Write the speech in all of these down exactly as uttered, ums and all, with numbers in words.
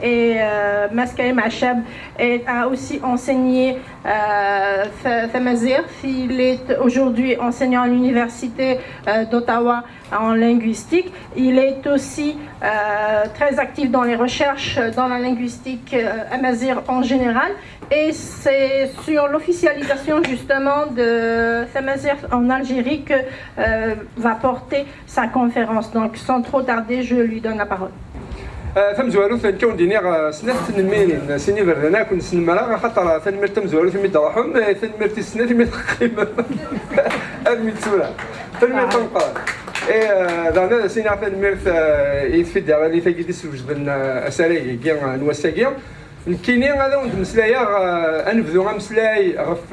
Et euh, Mass Karim Achab est- a aussi enseigné euh, tha- tamazirt. Il est aujourd'hui enseignant à l'université euh, d'Ottawa en linguistique. Il est aussi euh, très actif dans les recherches dans la linguistique euh, amazigh en général. Et c'est sur l'officialisation justement de tamazirt en Algérie que euh, va porter sa conférence. Donc, sans trop tarder, je lui donne la parole. Tamezwarut, nekk ad wen-d-iniɣ snat tnemmilin, sin iberdan akk nesnemmer-aɣ, axaṭer tanemmirt tamezwarut imi d-truḥem, tanemmirt tis snat imi teqqimem armi d tura. Tanemmirt tameqqrant. Daɣen ad as-iniɣ tanemmirt i tfidaralit-agi d-iswejden asarag-agi n wass-agi. Nekkini ad awen-d-mmeslayeɣ, ad nebdu ameslay ɣef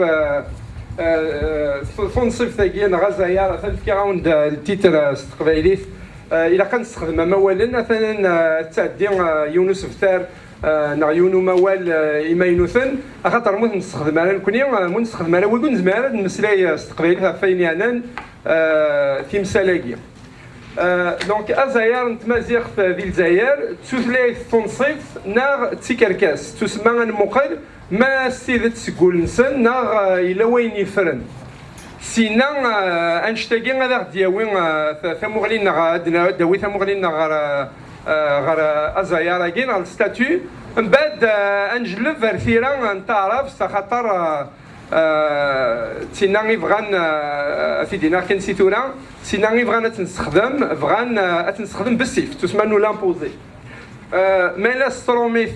tunṣibt-agi neɣ azayaṛ, atan fkiɣ-awen-d ltitr s teqbaylit. Ilaq ad nessexdem amawalen, atan ad tɛeddi yiwen usebter neɣ yiwen umawal imaynuten, axaṭer mu t-nessexdem ara nekni, mu nessexdem ara wigi, ur nezmir ara ad nemmeslay s teqbaylit ɣef wayen yeɛnan timsal-agi. Donc azayaṛ n tmaziɣt di Lezzayer d tutlayt tunṣibt neɣ d tikerkas, tusemma ad nmuqel ma s tidet seg wul-nsen neɣ yella wayen yeffren. Sina annect-agi ad aɣ-d-yawi tamuɣli-nneɣ, ad d-nawi tamuɣli-nneɣ ɣer ɣer azayaṛ-agi neɣ le statut. Mbeɛd ad njelleb ar tira n taɛrabt, axaṭer d tinna i bɣan, ad t-id-iniɣ kan si tura, d tinna i bɣan ad tt-nessexdem, bɣan ad tt-nessexdem bessif, tusemma nous l'imposer. Ma yella s trumit,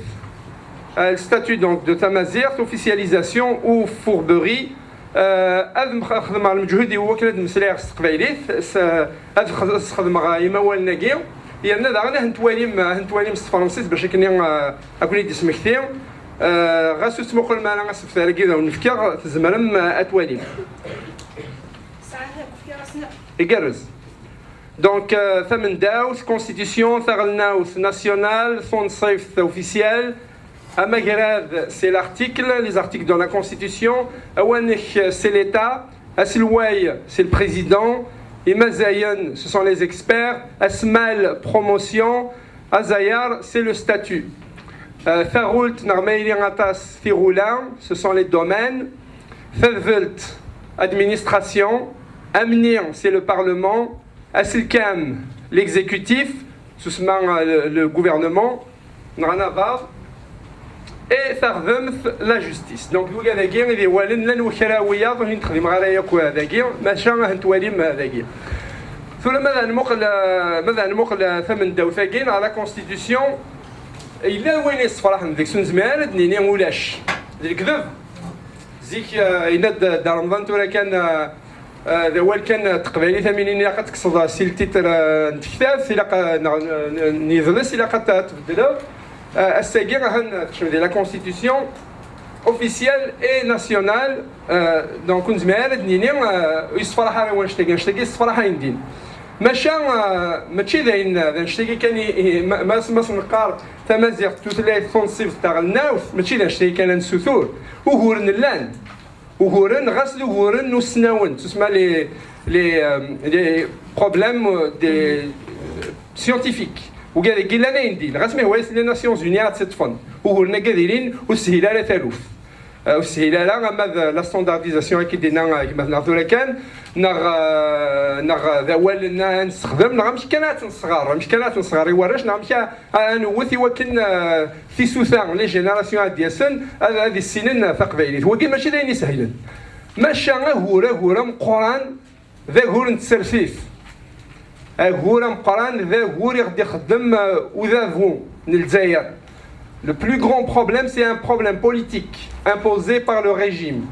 le statut donc de tamazirt, officialisation ou fourberie, ad xedmeɣ lmeǧhud-iw wakken ad mmeslayeɣ s teqbaylit, ad xedmeɣ imawalen-agi, yerna daɣen ad ten-twalim, ad ten-twalim s tefransist bac akken ad ken-id-ismekti. Ɣas ur tettmuqulem ara asebter-agi d awen-fkiɣ, tzemrem ad twalim. Igerrez. Donc, tamendawt, constitution taɣelnawt nationale, tunṣibt officielle, amagrad, c'est l'article, les articles dans la constitution, awanek, c'est l'état, aselway, c'est le président, imazayen, ce sont les experts, asmal, promotion, azayaṛ, c'est le statut. Taɣult neɣ ma yili aṭas, tiɣula, ce sont les domaines. Tadbelt, administration. Amni, c'est le parlement. Aselkam, l'exécutif, tusemma le gouvernement neɣ anabaḍ. Et taɣdemt, la justice. Donc wigad-agi i d iwalen llan wakraw wiyaḍ ur ten-texdim ara yakk dagi, maca ad ten-twalim dagi. Tura ma d-nmuqel, ma d-nmuqel tamendawt-agi neɣ la constitution, yella wayen yessefraḥen deg-s, ur nezmir ara ad d-nini ulac. D lekdeb. Zik yenna-d Dda Remḍan tura kan d awal kan n teqbaylit am yinin ilaq ad tekkseḍ si ltitr n tektabt ilaq neɣ n yidles ilaq ad tbeddleḍ. Ass-agi ahan tekcem di la constitution officielle et nationale. Donc ur nezmir ara ad d-nini ur yessefraḥ ara wanect-agi, anect-agi yessefraḥ ayendin. Maca mačči d ayen d anect-agi kan ma s-neqqar tamaziɣt tutlayt tunṣibt taɣelnawt, mačči d anect-agi kan ad nessutur. Uguren llan. Uguren, ɣas d uguren n usnawen, tusemma les, les, les problèmes des scientifiques. Ugad-agi llan ayendin, ɣas ma ihwa-yas les Nations Unies ad tt-iṭṭfen. Uguren-agi ad ilin ur teshil ara taluft. Ur teshil ara ama d la standardisation akka i d-yenna gma-tneɣ tura kan, neɣ neɣ d awal-nni ad nessexdem, neɣ amek kan ad tt-nesɣer, amek kan ad tt-nesɣer i warrac, neɣ amek ad newwet i wakken tisuta, les générations ad d-yasen, ad issinen taqbaylit. Wagi mačči d ayen isehlen. Maca agur, agur ameqqran d agur n tsertit. Agur ameqqran d agur i ɣ-d-ixeddem udabu n Lezzayer. Le plus grand problème, c'est un problème politique imposé par le régime.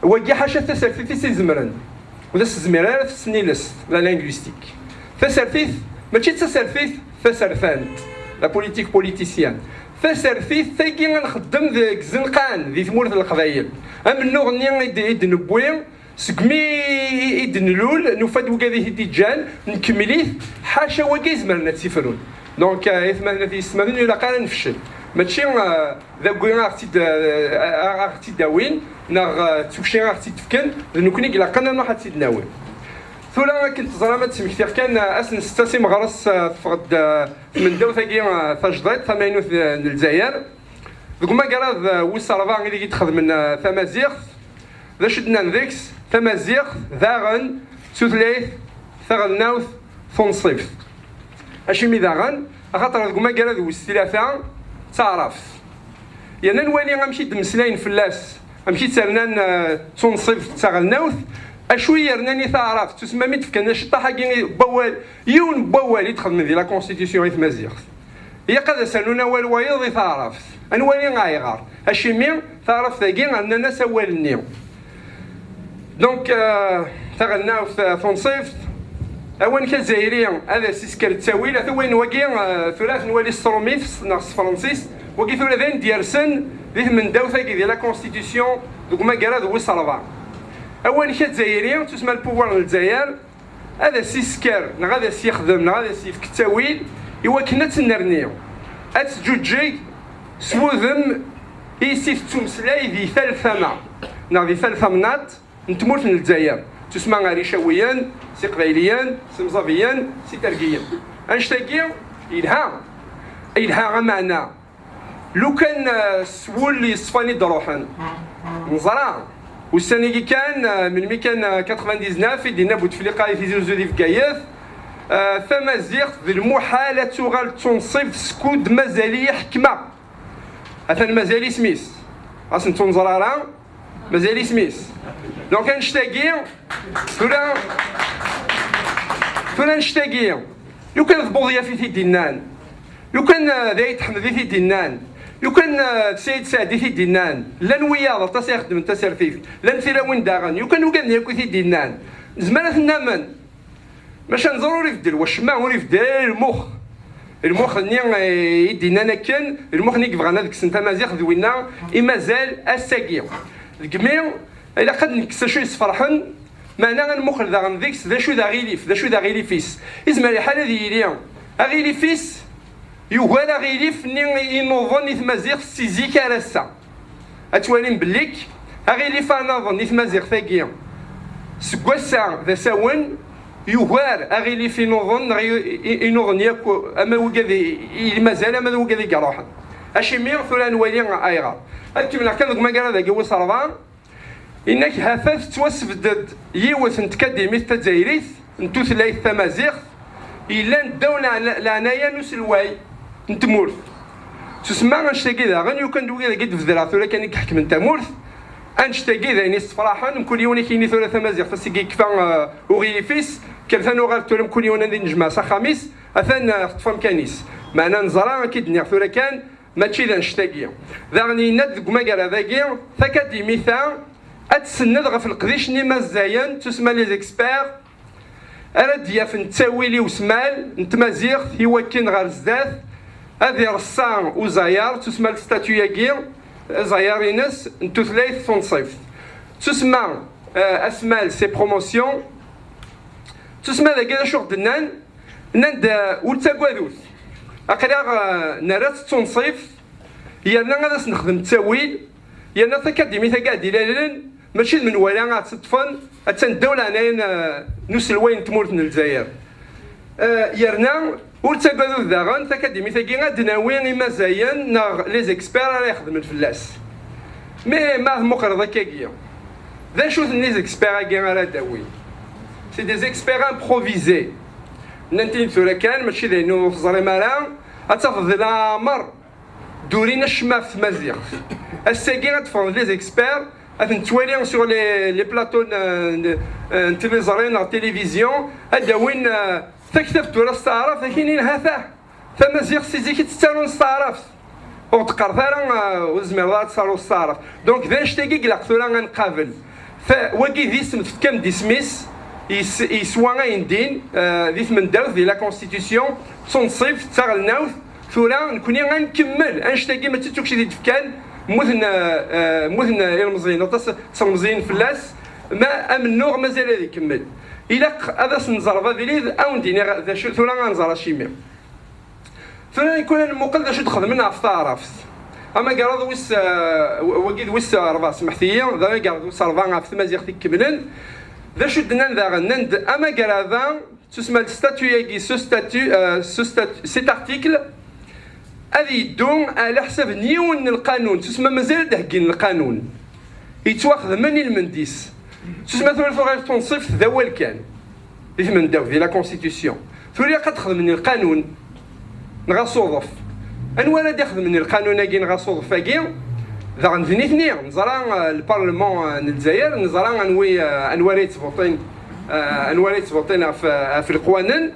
Wagi ḥaca tasertit i s-izemren. Ur as-tezmir ara tesnilest, la linguistique. Tasertit, mačči d tasertit tasertant, la politique politicienne. Tasertit tagi ad nxeddem deg izenqan di tmurt n Leqbayel. Amennuɣ-nni i d-newwi, segmi i d-nlul, nufa-d wigad i t-id-iǧǧan, nkemmel-it, ḥaca wagi izemren ad tt-ifrun. Donc, aytmaten, at yessetmaten, ur ilaq ara nefcel. Mačči d agwi a ɣ-tt-id-awin neɣ d tukci a ɣ-tt-id-fken, d nekni i ilaqen ad nruḥ ad tt-id-nawi. Tura akken teẓram, ad d-smektiɣ kan, eh, ass n ssetta s imeɣres, eh, teffeɣ-d, eh, tmendawt-agi, eh, tajdiṭ tamaynut, eh, n Lezzayer. Deg umagrad, eh, wis ṛebɛa ideg i d-xedmen, eh, tamaziɣt, d acu d-nnan deg-s? Tamaziɣt daɣen d tutlayt taɣelnawt tunṣibt. Acimi daɣen? Axaṭer deg umagrad wis tlata d taɛrabt. Yerna nwali amek i d-mmeslayen fell-as, amek i tt-rnan, eh, d tunṣibt d taɣelnawt, acu i yernan i taɛrabt, tusma mi d-fkan aciṭṭaḥ-agi n wawal, yiwen n wawal i d-xedmen di la constitution i tmaziɣt. Ilaq ad as-rnun awal wayeḍ i taɛrabt. Ad nwali ayɣer. Acimi taɛrabt-agi rnan-as awal-nni? Donc, euh, taɣelnawt, euh, tunṣibt, awanek azzayri ad as-isker ttawil, ata wayen wagi, euh, tura ad t-nwali s trumit neɣ s tefransist, wagi tura d ayen d-yersen di tmendawt-agi di la constitution deg umagrad wis ṛebɛa. Awanek azzayri, tusma le pouvoir n Lezzayer, ad as-isker neɣ ad as-yexdem neɣ ad as-yefk ttawil i wakken ad tennerni, ad teǧǧuǧǧeg s wudem i s-tettumeslay di tal tama neɣ di tal tamnaḍt n tmurt n Lezzayer, tusma ar Icawiyen, s Iqbayliyen, s Imẓabiyen, s Itergiyen. Annect-agi yelha, yelha ameɛna. Lukan, eh, s wul yeṣfan i d-ruḥen. Neẓra, ussan-agi kan, eh, melmi kan, eh, quatre-vingt-dix-neuf i d-yenna Butefliqa i Tizi Uzzu di Bgayet, eh, tamaziɣt d lmuḥal ad tuɣal d tunṣibt skud mazal-iyi ḥekmeɣ. Atan mazal isem-is. Ɣas nettu neẓra ara, mazal isem-is. Donc annect-agi, tura, tura annect-agi, lukan d Buḍyaf i t-id-innan, lukan, eh, d Ayt Ḥmed i t-id-innan, lukan, eh, d Sayid Saɛd i t-id-innan, llan wiyaḍ aṭas i ixeddmen tasertit, llan tilawin daɣen, lukan ugaden yakk i t-id-innan, nezmer ad t-namen. Maca nẓer ur ibeddel wacemma, ur ibeddel ara lmux. Lmux-nni, eh, i d-innan akken, lmux-nni i yebɣan ad kksen tamaziɣt d winna i mazal ass-agi. Deg mi ilaq ad nekkes acu yesferḥen, meɛna ad nmuqel daɣen deg-s d acu d aɣilif, d acu d aɣilif-is. Izmer lḥal ad yili aɣilif-is yugar aɣilif-nni i nuḍen i tmaziɣt si zik ar ass-a. Ad twalim bellik aɣilif anaḍen i tmaziɣt-agi seg wass-a d asawen yugar aɣilif inuḍen neɣ i- i- inuḍen yakk, ama wigad i i mazal ama d wigad i iruḥen. Acimi tura nwali ayɣer? Ad kemmleɣ kan deg umagrad-agi wis ṛebɛa. Inna-k ha-t-a tettwasbedd-d yiwet n tkadimit tazzayrit n tutlayt tamaziɣt yellan ddaw leɛna- leɛnaya n uselway n tmurt. Tusemma annect-agi daɣen, yukan d wigad-agi d-bedreɣ tura kan i iḥekmen tamurt. Annect-agi d ayen yessefraḥen, mkul yiwen ad k-yini tura tamaziɣt ass-agi yekfa, eh, uɣilif-is, kkret ad nuɣal tura mkul yiwen ad inejmeɛ s axxam-is, atan, eh, teṭṭef amkan-is. Meɛna neẓra, akka i d-nniɣ tura kan, mačči d annect-agi. Daɣen yenna-d deg umagrad-agi, takadimit-a ad tsenned ɣef leqdic n imazzayen, tusemma les experts, ara d-yafen ttawil i usmal n tmaziɣt i wakken ɣer zdat ad ireṣṣa uzayaṛ, tusemma le statut-agi, azayaṛ-ines n tutlayt tunṣibt. Tusemma, eh, asmal, c'est promotion. Tusemma dagi d acu ɣ-d-nnan? Nnan-d, eh, ur ttagadut. Aql-aɣ, eh, nerra-tt d tunṣibt, yerna ad as-nexdem ttawil, yerna takadimit-agi ad d-ilalen, mačči d menwala ad tt-ṭṭfen, attan ddaw leɛnaya n, eh, n uselway n tmurt n Lezzayer. Eh, yerna ur ttagadut daɣen, takadimit-agi ad d-nawi imazayen neɣ les experts ara ixedmen fell-as. Mais ma tmuqleḍ akkagi, d acu-ten les experts-agi ara d-awin? C'est des experts improvisés. Nnan-t-id tura kan, mačči d ayen ur teẓrim ara, ad tafeḍ di leɛmer d-urin acemma ɣef tmaziɣt. Ass-agi ad d-ffɣen les experts, ad ten-nettwali sur les, les plateaux n, n, n tliẓri neɣ télévision, ad d-awin, eh, taktabt tura s taɛrabt, ad k-inin ha-t-a. Tamaziɣt si zik i tt-ttarun s taɛrabt. Ur d-qqaret ara, eh, ur tezmireḍ ara ad tt-taruḍ s taɛrabt. Donc d annect-agi i ilaq tura ad nqabel. Fa- wagi d isem, tefkam-d isem-is, yes- yeswa ayendin, eh, di tmendawt, di la constitution, d tunṣibt, d taɣelnawt. Tura nekni ad nkemmel annect-agi, mačči d tukci i d-fkan, mmuten, eh, eh, mmuten ilmeẓyen, aṭas n tlemẓiyin fell-as, ma amennuɣ mazal ad ikemmel. Ilaq ad as-nẓerb abrid, ad wen-d-iniɣ d acu, tura ad nẓer acimi. Tura nekni ad nmuqel d acu d-xedmen ɣef taɛrabt. Amagraḍ wis, eh, w- wagi d wis ṛebɛa, smeḥt-iyi, d amagraḍ wis ṛebɛa ɣef tmaziɣt ikemlen. D acu d-nnan daɣen? Nnan-d amagrad-a, tusma le statut-agi, ce statut, euh, ce statut, cet article, ad yeddu ɛla ḥsab n yiwen n lqanun, tusma mazal ad d-heggin lqanun yettwaxedmen i lmend-is. Tusma tura tuɣal tunṣibt d awal kan di tmendawt, di la constitution. Tura ilaq ad xedmen lqanun neɣ asuḍef. Anwa ara d-ixedmen lqanun-agi neɣ asuḍef-agi? Daɣen d nitni, neẓra, euh, le parlement, euh, n Lezzayer, neẓra anwi, euh, anwa ara yettbuṭin, euh, anwa ara yettbuṭin ɣef, euh, ɣef leqwanen,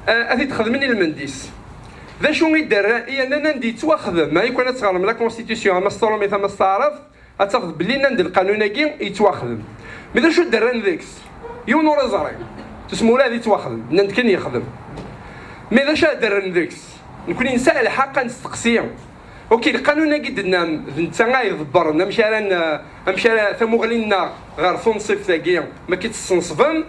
euh, ad t-id-xedmen i lmend-is. D acu i d-rran, i yernan anda yettwaxdem, ma yukan ad teɣrem la constitution, ama s tṛumit ama s taɛrabt, ad tafeḍ belli nnan-d lqanun-agi yettwaxdem. Mi d acu d-rran deg-s? Yiwen ur iẓri. Tusma ula ad yettwaxdem, nnan-d kan yexdem. Mi d acu ad d-rran deg-s? Nekni nesɛa lḥeqq ad nesteqsi. Ok, lqanun-agi d-tennam, d netta ay iḍebbren amek ara n-, amek ara tamuɣli-nneɣ ɣer tunṣibt-agi, ma akka tt-tesnṣbem,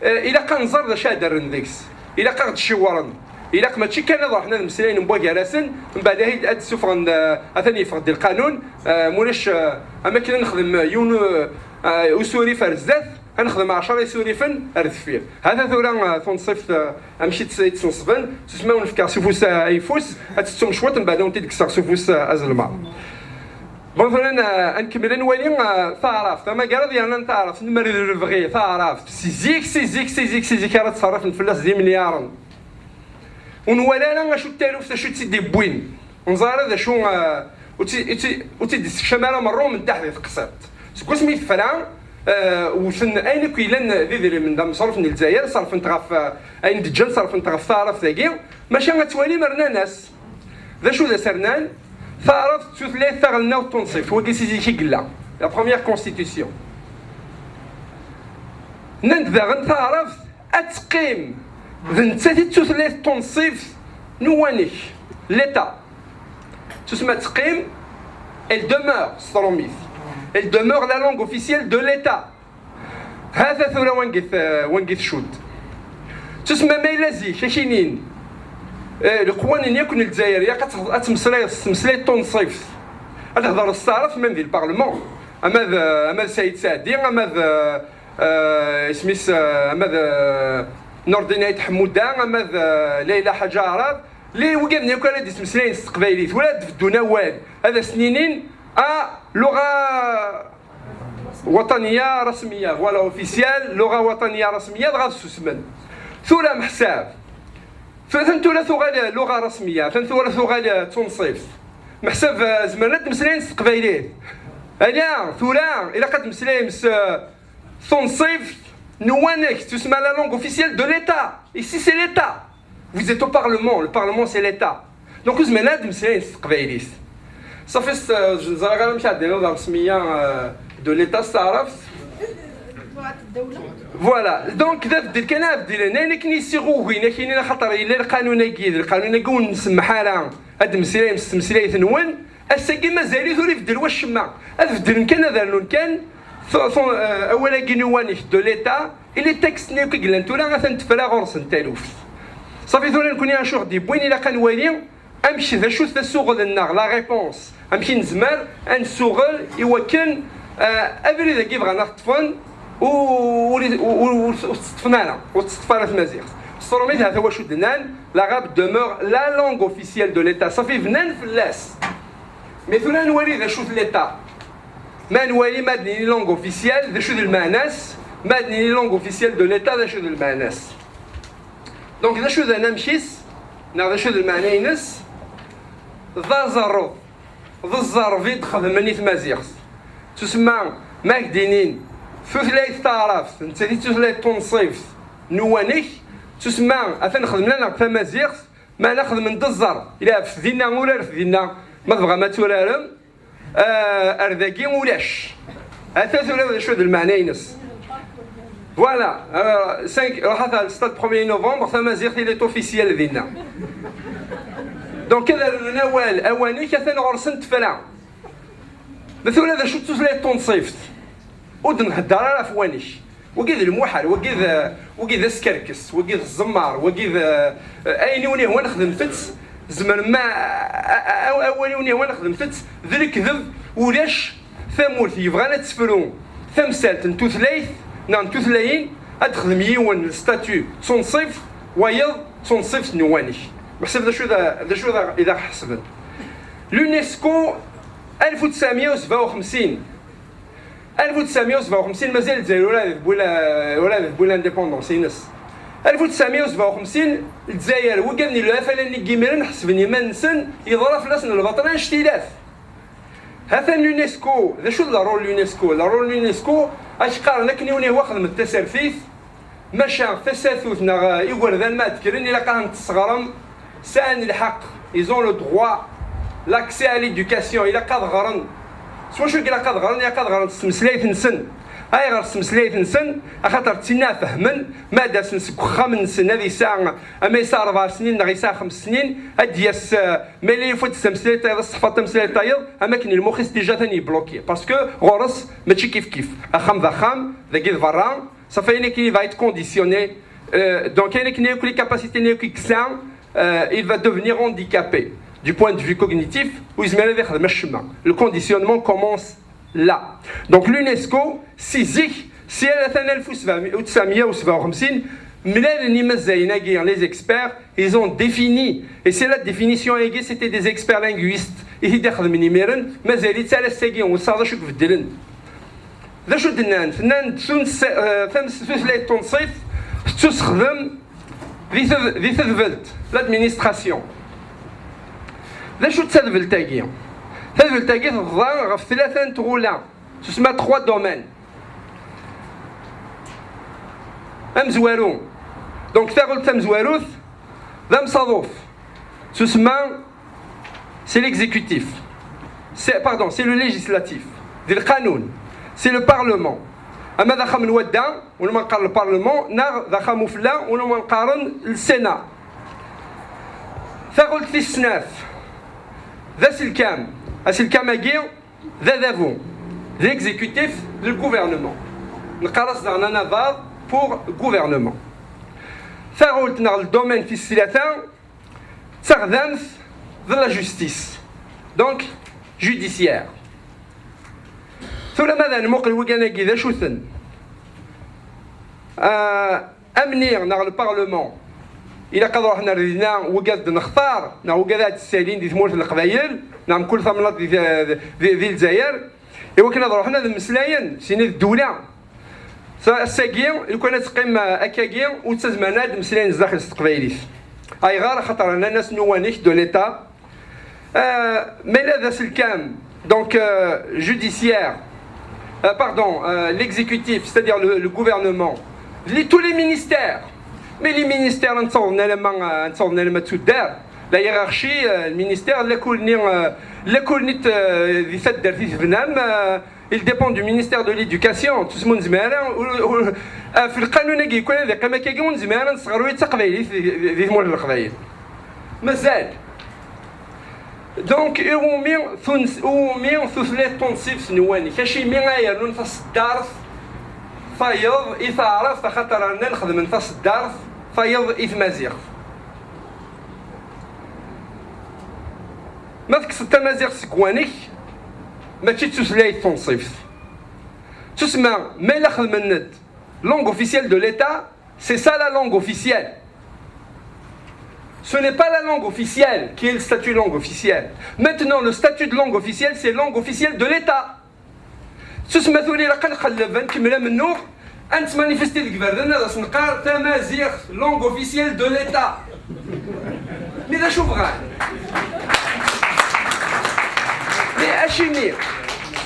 eh, ilaq ad nẓer d acu ad d-rren deg-s. Ilaq ad ɣ-d-ciwren. Ilaq mačči kan ad ruḥen ad mmeslayen n wagar-asen, mbeɛd ad, ad d-ssufɣen, eh, atan yeffeɣ-d lqanun, eh, mulac, eh, am akken ad nexdem yiwen, eh, usurif ar zdat, ad nexdem ɛecra isurifen ar deffir. Hata tura, eh, tunṣibt, eh, amek i tt-, i tt-sneṣben, s usma wen-fkeɣ s ufus, eh, ayeffus, ad tettum cwiṭ, mbeɛd ad wen-t-id-kkseɣ s ufus, eh, azelmaḍ. Bon, tura, eh, ad nkemmel ad nwali, eh, taɛrabt, amagrad yernan taɛrabt, lemmer d lebɣi, taɛrabt, si zik, si zik, si zik, si zik ara ttṣerrifen fell-as d imelyaṛen. Ur nwala ara acu d taluft, acu i tt-id-iwwin. Ur neẓri ara d acu, eh, ur tt-, ur tt-, ur tt-id-issekcam ara merrum n ddaḥ di teqsiṭ. Seg wasmi i tefra, eh, wten ayen akk yellan d idrimen d ameṣruf n Lezzayer, ṣerfen-t ɣef, eh, ayen d-ǧǧan, ṣerfen-t ɣef taɛrabt-agi, maca ad twalim rnan-as. D acu d as-rnan? Taɛrabt d tutlayt taɣelnawt tunṣibt, wagi si zik i yella, la première constitution. Nnan-d daɣen taɛrabt ad teqqim d nettat i d tutlayt tunṣibt n uwanek, l'État. Tusma ad teqqim, elle demeure, s tṛumit. Elle demeure la langue officielle de l'État. Hata tura wangit, eh, wangit cud. Tusma ma yella zik, akinin, eh, leqwanen yakk n Lezzayer, ilaq ad tex-, ad tmeslayeḍ s tmeslayt tunṣibt. Ad tehdeṛ s taɛrabt, même di lparlement. Ama d, ama d Saïd Saɛdi, ama d, eh, isem-is, eh, ama d, eh, Nurdin Ayt Ḥemmuda, ama d, eh, Layla Ḥaǧa Aɛrab. Li wigad-nni akk ara d-ismeslayen s teqbaylit, wala ad d-beddun awal, ad as-ninin, ah, luɣa waṭaniya rasmiya, voilà, officielle, luɣa waṭaniya rasmiya, dɣa ad susmen. Tura meḥsab. Tura, atan tura tuɣal luɣa rasmiya, atan tura tuɣal d tunṣibt. Meḥsab, eh, zemren ad d-meslayen s teqbaylit. Ala, tura, ilaq ad d-meslayem s, eh, tunṣibt n uwanek, tusma la langue officielle de l'État. Ici, c'est l'État. Vous êtes au Parlement, le Parlement, c'est l'État. Donc, ur zmiren ad d-meslayen s teqbaylit. Ṣafi, s-, ẓriɣ ara amek ad d-tiniḍ resmiya, euh, de l'État s taɛrabt. Voilà, donc d abeddel kan ara beddlen, ayen akken yessiɣugin akinin, axaṭer yella lqanun-agi, d lqanun-agi ur nsemmeḥ ara ad d-meslayem s tmeslayt-nwen, ass-agi mazal-it ur ibeddel wacemma. Ad beddlen kan, ad rnun kan, tu-, tu-, euh, awal-agi n uwanek de l'État, i les textes-nni akk i yellan tura, atan tefra ɣur-sen taluft. Ṣafi, tura nekni acu ɣ-d-yewwin, ilaq ad nwali amek, d acu-t asuɣel-nneɣ, la réponse, amek i nezmer ad nessuɣel i wakken, eh, abrid-agi bɣan ad t-ṭṭfen, ur, ur, ur, ur, ur t-ṭṭfen ara, ur t-teṭṭef ara tmaziɣt. S tṛumit, hata wacu d-nnan, l'arabe demeure la langue officielle de l'État. Ṣafi, bnan fell-as. Mais tura ad nwali d acu-t l'État. Ma nwali, ma d-nini langue officielle, d acu d lmeɛna-s? Ma d-nini langue officielle de l'État, d acu d lmeɛna-s? Donc, d acu d anamek-is, neɣ d acu d lmeɛna-ines? D aẓerreb, d ẓẓerb i d-xedmen i tmaziɣt. Tusemma, ma ak-d-inin, tutlayt taɛrabt, nettat i d tutlayt tunṣibt n uwanek, tusemma, atan xedmen-aneɣ-d tamaziɣt, meɛna xedmen-d ẓẓerb, ilɛeb-t dinna, uraret dinna, ma tebɣam ad turarem, Ah, ar dagi ulac. Ata tura d acu d lmeɛna-ines. Voilà, euh, cinq, ruḥat ar stade premier novembre, tamaziɣt, il est officiel dinna. Donc, ad rren awal, awanek, atan ɣur-sen tefra. Ma tura d acu d tutlayt tunṣibt? Ur d-nhedder ara ɣef wanek. Wagi d lmuḥal, wagi d, wagi d askerkes, wagi d zzemmar, wagi d, eh, ayen i wen-ihwan xedmet-t, tzemrem ma, a, a, a, awal i wen-ihwan xedmet-t, d lekdeb, ulac tamurt yebɣan ad tefru tamsalt n tutlayt, neɣ n tutlayin, ad d-texdem yiwen le statut d tunṣibt, wayeḍ d tunṣibt n uwanek. Meḥseb d acu i d, d acu i d, i d aɣ-ḥesben. L'UNESCO, alef u tesɛemya u sebɛa u xemsin, alef u tesɛemya u sebɛa u xemsin, mazal Lezzayer ur ɛad tewwi la, ur ɛad tewwi l'indépendance-ines. Alef u tesɛemya u sebɛa u xemsin, Lezzayer, wigad n le F L N i yimiren ḥesben iman-nsen yeḍra fell-asen lbaṭel annect-ilat. Hatan l'UNESCO, d acu d le rôle l'UNESCO? Le rôle l'UNESCO, ad k-qqaren akken i wen-ihwa xedmet tasertit, maca tasatut neɣ, eh, igerdan ma d-kkren, ilaq ad ten-tesseɣrem, sɛan lḥeqq, ils ont le droit, l'accès à l'éducation, ilaq ad ɣren. S wacu i ilaq ad ɣren? Ilaq ad ɣren s tmeslayt-nsen. Ayɣer s tmeslayt-nsen? Axaṭer d tinna fehmen, ma ad-asen seg uxxam-nsen ad yesɛa, ama yesɛa rebɛa snin neɣ yesɛa xems snin, ad d-yas, eh, ma yella yufa-d s tameslayt tayeḍ, s teḥfaḍ tameslayt tayeḍ, am akken lmux-is déjà atan yebloki. Parce que ɣur-s mačči kif kif. Axxam d axxam, dagi d berra, ça fait ayen akken il va être conditionné. Euh, donc ayen akken akk les capacités-nni akk i yesɛa, euh, il va devenir handicapé du point de vue cognitif, ur yezmir ad ixdem acemma. Le conditionnement commence là. Donc l'UNESCO, si zik, si à la fin alef u tesɛemya u sebɛa u xemsin, mlalen imazzayen-agi, les experts, ils ont défini, et c'est la définition-agi, c'était des experts linguistes i t-id-ixedmen imiren, mazal-itt ar ass-agi, ur tesɛiḍ acu ibeddlen. D acu d-nnan? Nnan-d tunes-, eh, tams-, tutlayt tunṣibt tettusexdem di ted-, di tedbelt, l'administration. D acu d tadbelt-agi? Tadbelt-agi tebḍa ɣef tlata n tɣula, tusemma trois domaines. Amezwaru, donc taɣult tamezwarut, d amsaḍuf, tusemma c'est l'exécutif. C'est, pardon, c'est le législatif. D lqanun. C'est le parlement. Ama d axxam n wadda, win ma nqar le parlement, neɣ d axxam ufella, win ma nqaren le Sénat. Taɣult tis snat, d aselkam. Aselkam-agi, d adabu. D l'exécutif, le gouvernement. Nqar-as daɣen anabaḍ pour gouvernement. Taɣult neɣ le domaine tis tlata, d taɣdamt d la justice. Donc, judiciaire. Tura ma ad nmuqel wigan-agi d acu-ten? Euh, amni neɣ le parlement, ilaq ad ruḥen ar dinna wigad d-nextar, neɣ wigad ad d-ssalin di tmurt n Leqbayel, neɣ mkul tamnaḍt di, di, di, di Lezzayer, i wakken ad ruḥen ad mmeslayen, sini d ddewla. Sa-, ass-agi, lukan ad teqqim, euh, akkagi, ur ttazmaren ad mmeslayen zdaxel s teqbaylit. Ayɣer? Axaṭer rnan-asen uwanek de l'État. Euh, ma yella d aselkam, donc, euh, judiciaire, euh, pardon, euh, l'exécutif, c'est-à-dire le, le gouvernement, les, tous les ministères, mais les ministères, netta ur nella ma, euh, netta ur nella ma tuddar, la hiérarchie, euh, le ministère, la kulni, euh, la kulni, euh, di taddart i tebnam, euh, il dépend du ministère de l'éducation, tusma ur nezmir ara, ur, ur, euh, fi lqanun-agi, kul ad iqqim akkagi, ur nezmir ara nesɣer ula d taqbaylit di, di, di tmurt n Leqbayel. Mazal. Donc, iwumi tuns-, iwumi tutlayt tunṣibt n uwanek? Acimi ay rnun taṣeddart tayeḍ i taɛrabt, axaṭer rnan xedmen taṣeddart tayeḍ i tmaziɣt? Ma tekkseḍ tamaziɣt seg uwanek, mačči d tutlayt tunṣibt. Tusma, ma yella xedmen-d langue officielle de l'État, c'est ça la langue officielle. Ce n'est pas la langue officielle qui est le statut de langue officielle. Maintenant, le statut de langue officielle, c'est langue officielle de l'État. Tusma tura ilaq ad nqelleb, ad nkemmel amennuɣ, ad nettmanifesti deg iberdan, ad as-nqar tamaziɣt, langue officielle de l'État. Mais d acu bɣan? Mais acimi?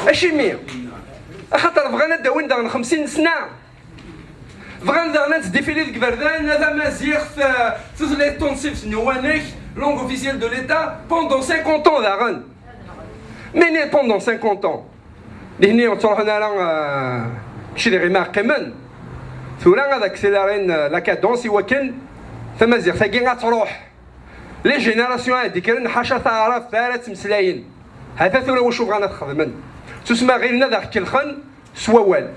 Acimi? Axaṭer bɣan ad d-awin daɣen xemsin sna. Bɣan daɣen ad tdifili deg iberdan, a tamaziɣt, eh, tutlayt tunṣibt n uwanek, langue officielle de l'État, pendant cinquante ans daɣen. Mais ne-, pendant cinquante ans. Nihni ur ttruḥun ara, eh, mačči d iɣima qqimen. Tura ad accéléré, eh, la cadence i wakken tamaziɣt-agi ad truḥ. Les générations ad d-ikkren ḥaca taɛrabt ara ttmeslayen. Hata tura wacu bɣan ad xedmen. Tusma ɣilen ad aɣ-kellxen s wawal.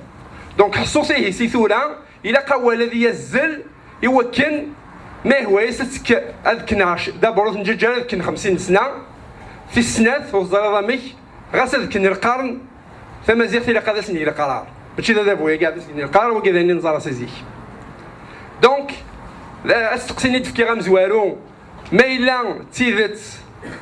Donc ḥṣut ihi si tura, ilaq awal ad yazzel i wakken ma ihwa-yas ad tekk-, ad kken ɛec-, d'abord ur tenǧaǧǧa ara ad kken xemsin sna, tis snat ur teẓriḍ amek, ɣas ad kken lqern, tamaziɣt ilaq ad as-neg leqrar. Mačči d adabu-agi ad s-d-neqqar, wagi d ayen i neẓra si zik. Donc, d- asteqsi-nni d-fkiɣ amezwaru, ma yella d tidet,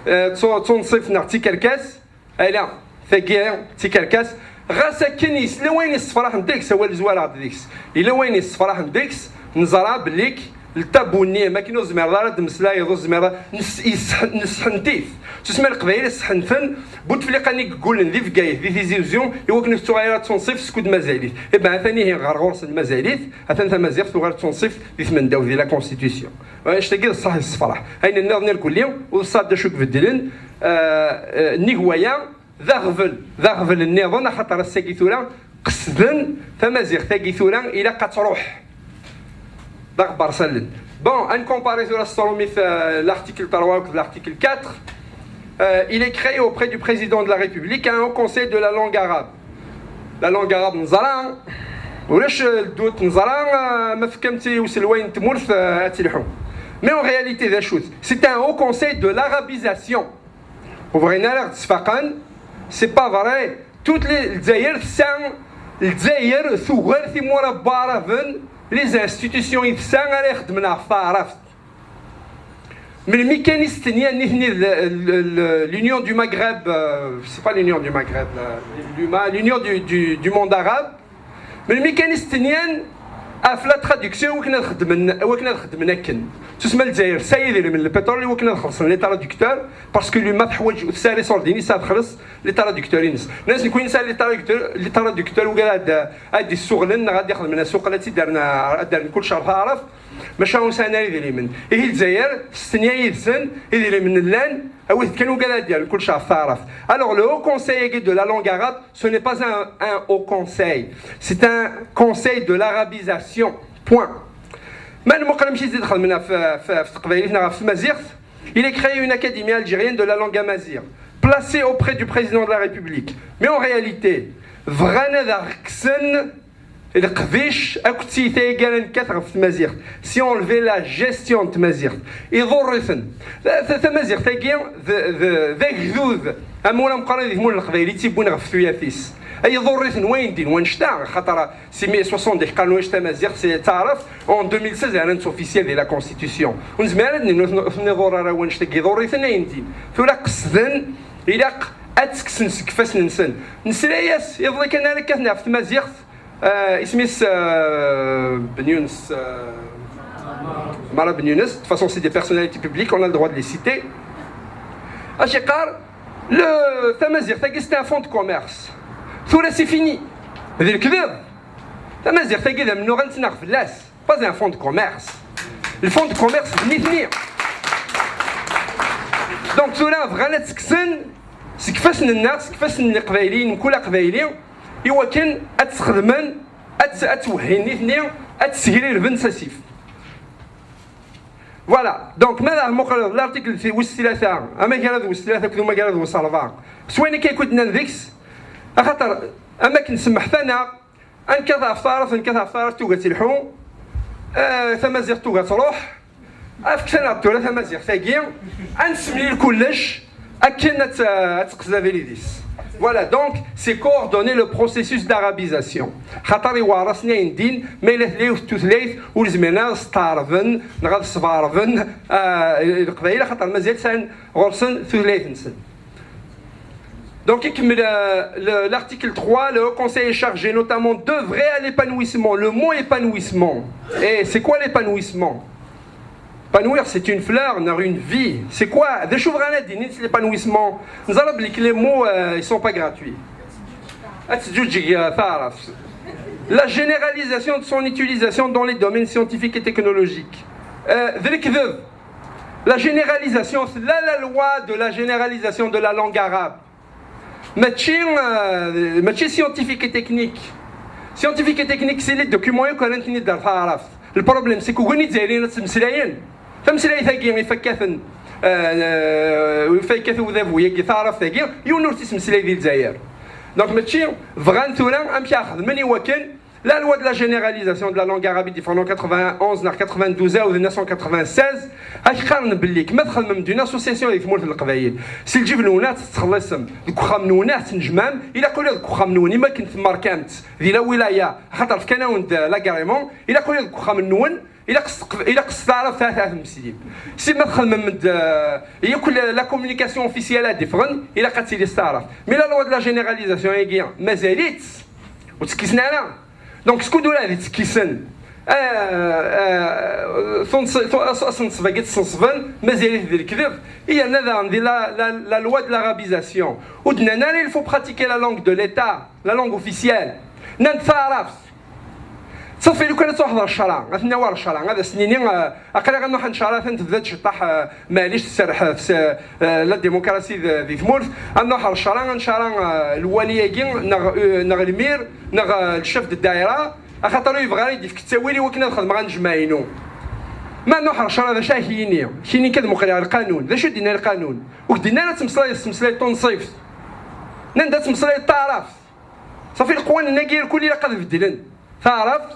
eh, d tu- d tunṣibt neɣ d tikerkas, ala, tagi d tikerkas, ɣas akken yesla wayen yessefraḥen deg-s, awal zwareɣ-d deg-s, yella wayen yessefraḥen deg-s, neẓra belli le tabou-nni, am akken ur tezmireḍ ara ad d-temmeslayeḍ, ur tezmireḍ ara, nes- yesseḥ- nesseḥnef-it. Tusma Leqbayel sseḥnfen Bouteflika-nni yeggulen di Bgayet, di Tizi Uzzu, i wakken ur tettuɣal ara d tunṣibt skud mazal-it. Iban atan ihi ɣer ɣur-sen mazal-it, atan tamaziɣt tuɣal d tunṣibt di tmendawt, di la constitution. Annect-agi d ṣṣeḥ yessefraḥ. Ayen nniḍen irkelli, ur teṣṣaḥ d acu ibeddlen, eh, eh, nnig waya, d aɣbel, d aɣbel nniḍen, axaṭer ass-agi tura qesden tamaziɣt-agi tura ilaq ad truḥ. D aɣebbar sallen. Bon, ad ncompari tura s tṛumit, euh, l'article trois akked l'article quatre. Euh, il est créé auprès du président de la République un haut conseil de la langue arabe. La langue arabe, neẓra, ulac, euh, le doute, neẓra, euh, ma fkamt i uselway n tmurt, euh, ad telḥu. Mais en réalité, d acu-t? C'est un haut conseil de l'arabisation. Ur bɣin ara ad sfaqen. C'est pas vrai. Toute les, Lezzayer tesɛa, Lezzayer tugar timura n waɛraben, les institutions i tesɛa ara ixeddmen ɣef taɛrabt. Melmi kan i stenyan nitni l- l- l- l'Union du Maghreb, euh, c'est pas l'Union du Maghreb, la- l'UMA, l'Union du, du, du monde arabe, melmi kan i stenyan ɣef la traduction, wakken ad xedmen, wakken ad xedmen akken. Tusma Lezzayer tesɛa idrimen, le pétrole, wakken ad xellṣen les traducteurs, parce que l'UMA teḥwaǧ, tesɛa les sordines, ad txelleṣ les traducteurs-ines. Nnan-as, nekkni nesɛa les traducteurs, les traducteurs, wigad ad, ad d-issuɣlen neɣ ad d-ixedmen asuqel, ad tt-id-rren, ad d-rren kullec ɣer taɛrabt. Maca ur sɛin ara idrimen. Ihi Lezzayer testenya yid-sen, idrimen llan, awit-d kan wigad ad d-rren kullec ɣer taɛrabt. Alors, le Haut Conseil de la langue arabe, ce n'est pas un, un haut conseil, c'est un conseil de l'arabisation. Point. Ma nmuqel amek i t-id-xedmen ɣef, ɣef, ɣef teqbaylit neɣ ɣef tmaziɣt, il est créé une académie algérienne de la langue amazigh, placée auprès du président de la République. Mais en réalité, bɣan ad aɣ-kksen leqdic akked tiyita-agi ara nekkat ɣef tmaziɣt, si on enlevait la gestion n tmaziɣt. Iḍurr-iten. Ta- ta- Tamaziɣt-agi d, d, d agdud, amur ameqqran di tmurt n Leqbayel i tt-iwwin ɣef tuyat-is. Ay iḍurr-iten wayen din, wanect-a, xaṭer si mille soixante-dix qqaren wanect tamaziɣt, c'est taɛrabt, en deux mille seize rran-tt officielle di la constitution. Ur nezmir ara ad d-nini ur ten-, ur ten-iḍurr ara wanect-agi, iḍurr-iten ayen din. Tura qesden, ilaq ad tt-kksen seg ifassen-nsen. Nesla-yas iḍelli kan ara kkaten ɣef tmaziɣt, euh, isem-is, euh, Ben Younes, euh, Mara Ben Younes, de toute façon c'est des personnalités publiques, on a le droit de les citer. Acu yeqqar, le, tamaziɣt-agi c'est un fonds de commerce. Tura c'est fini. D lekdeb. Tamaziɣt-agi d amennuɣ ad nettnaɣ fell-as. Pas un fonds de commerce. Le fonds de commerce d nitni. Donc tura bɣan ad tt-kksen seg ifassen-nneɣ, seg ifassen n Leqbayliyen, mkul Aqbayli, i wakken ad tt-xedmen, ad tt-, ad tt-wehhin nitni, ad tt-ssegrirben s asif. Voilà, donc ma d-muqleḍ l'article wis tlata, amagrad wis tlata akked umagrad wis rebɛa, s wayen akka i kent-nnan deg-s, axaṭer am akken semmeḥt-aneɣ, ad nekkat ɣef taɛrabt, ad nekkat ɣef taɛrabt tugi ad telḥu, eh, tamaziɣt tugi ad truḥ, efk-aneɣ-d tura tamaziɣt-agi, ad nessemlil kullec akken ad t-, ad teqqes d abrid-is. Voilà, donc c'est coordonner le processus d'arabisation. Xaṭer iweɛṛ-asen ayen din, ma yella tella yiwet n tutlayt ur zmiren ara ad s-tt-ɛerben neɣ ad sbeɛrben, ah, Leqbayel, axaṭer mazal sɛan ɣur-sen tutlayt-nsen. Donc, ikemmel, euh, le, l'article trois, le Haut Conseil est chargé notamment d'œuvrer à l'épanouissement. Le mot épanouissement. Et c'est quoi l'épanouissement? Épanouir, c'est une fleur, neɣ une vie. C'est quoi? D acu bɣan ad d-inin s l'épanouissement? Neẓra belli que les mots, euh, ils sont pas gratuits. Ad teǧǧuǧeg, euh, taɛrabt. La généralisation de son utilisation dans les domaines scientifiques et technologiques. Euh, d lekdeb. La généralisation, c'est la, la loi de la généralisation de la langue arabe. Mačči, euh, mačči scientifique et technique. Scientifique et technique, c'est les documents i kan ad ten-id-terr taɛrabt. Le problème, c'est que win i d-zayrin ad ttmeslayen. Tameslayt-agi ifakk-aten, euh, euh, ifakk-aten udabu-agi, taɛrabt-agi, yiwen ur tt-ittmeslay di Lezzayer. Donc mačči bɣan tura amek ara xedmen i wakken La loi de la généralisation de la langue arabe i d-iffɣen en quatre-vingt-onze neɣ quatre-vingt-douze ou neuf cent quatre-vingt-seize, ad k-qqaren belli ma txedmem-d une association di tmurt n Leqbayel, si lǧib-nwen ad tettxelliṣem, deg uxxam-nwen ad tennejmaɛem, ilaq ula deg uxxam-nwen, imi akken temmarkam-tt di la wilaya, axaṭer fkan-awen-d l'agrément, ilaq ula deg uxxam-nwen, ilaq s teqb-, ilaq s taɛrabt ara, ara tmeslim. Si ma txedmem-d, euh, yakk la, la communication officielle ad d-iffɣen, ilaq ad tili s taɛrabt. Mais la loi de la généralisation-agi, mazal-itt, ur tt-kkisen ara. Donc, skud ur ad tt-kkisen, euh, euh, tunṣ-, tu-, as-, asenṣeb-agi tt-senṣben, mazal-it d lekdeb. Yerna daɣen di la, la, la loi de l'arabisation, ur d-nnan ara il faut pratiquer la langue de l'État, la langue officielle. Nnan-d taɛrabt. Safi, lukan ad truḥeḍ ɣer ccṛeɛ, ad ten-nawi ɣer ccṛeɛ, ad asen-nini, euh, aql-aɣ ad nruḥ ad ncṛeɛ, atan tebda-d ciṭṭaḥ, euh, maɛlic, tserreḥ, euh, la démocratie d-, di tmurt, ad nruḥ ɣer ccṛeɛ, ad ncṛeɛ, euh, lwali-agi, neɣ, euh, neɣ lmir, neɣ, euh, le chef de daïra, axaṭer ur yebɣi ara ad d-yefk ttawil i wakken ad xedmeɣ anejmaɛ-inu. Ma nruḥ ɣer ccṛeɛ, d acu ara k-yini? K-yini kan ad muqleɣ lqanun. D acu i d-yenna lqanun? Ur k-d-yenna ara ad temmeslayeḍ s tmeslayt tunṣibt. Nnan-d ad temmeslayeḍ taɛrabt. Safi, leqwanen-agi irkul ilaq ad beddlen. Taɛrabt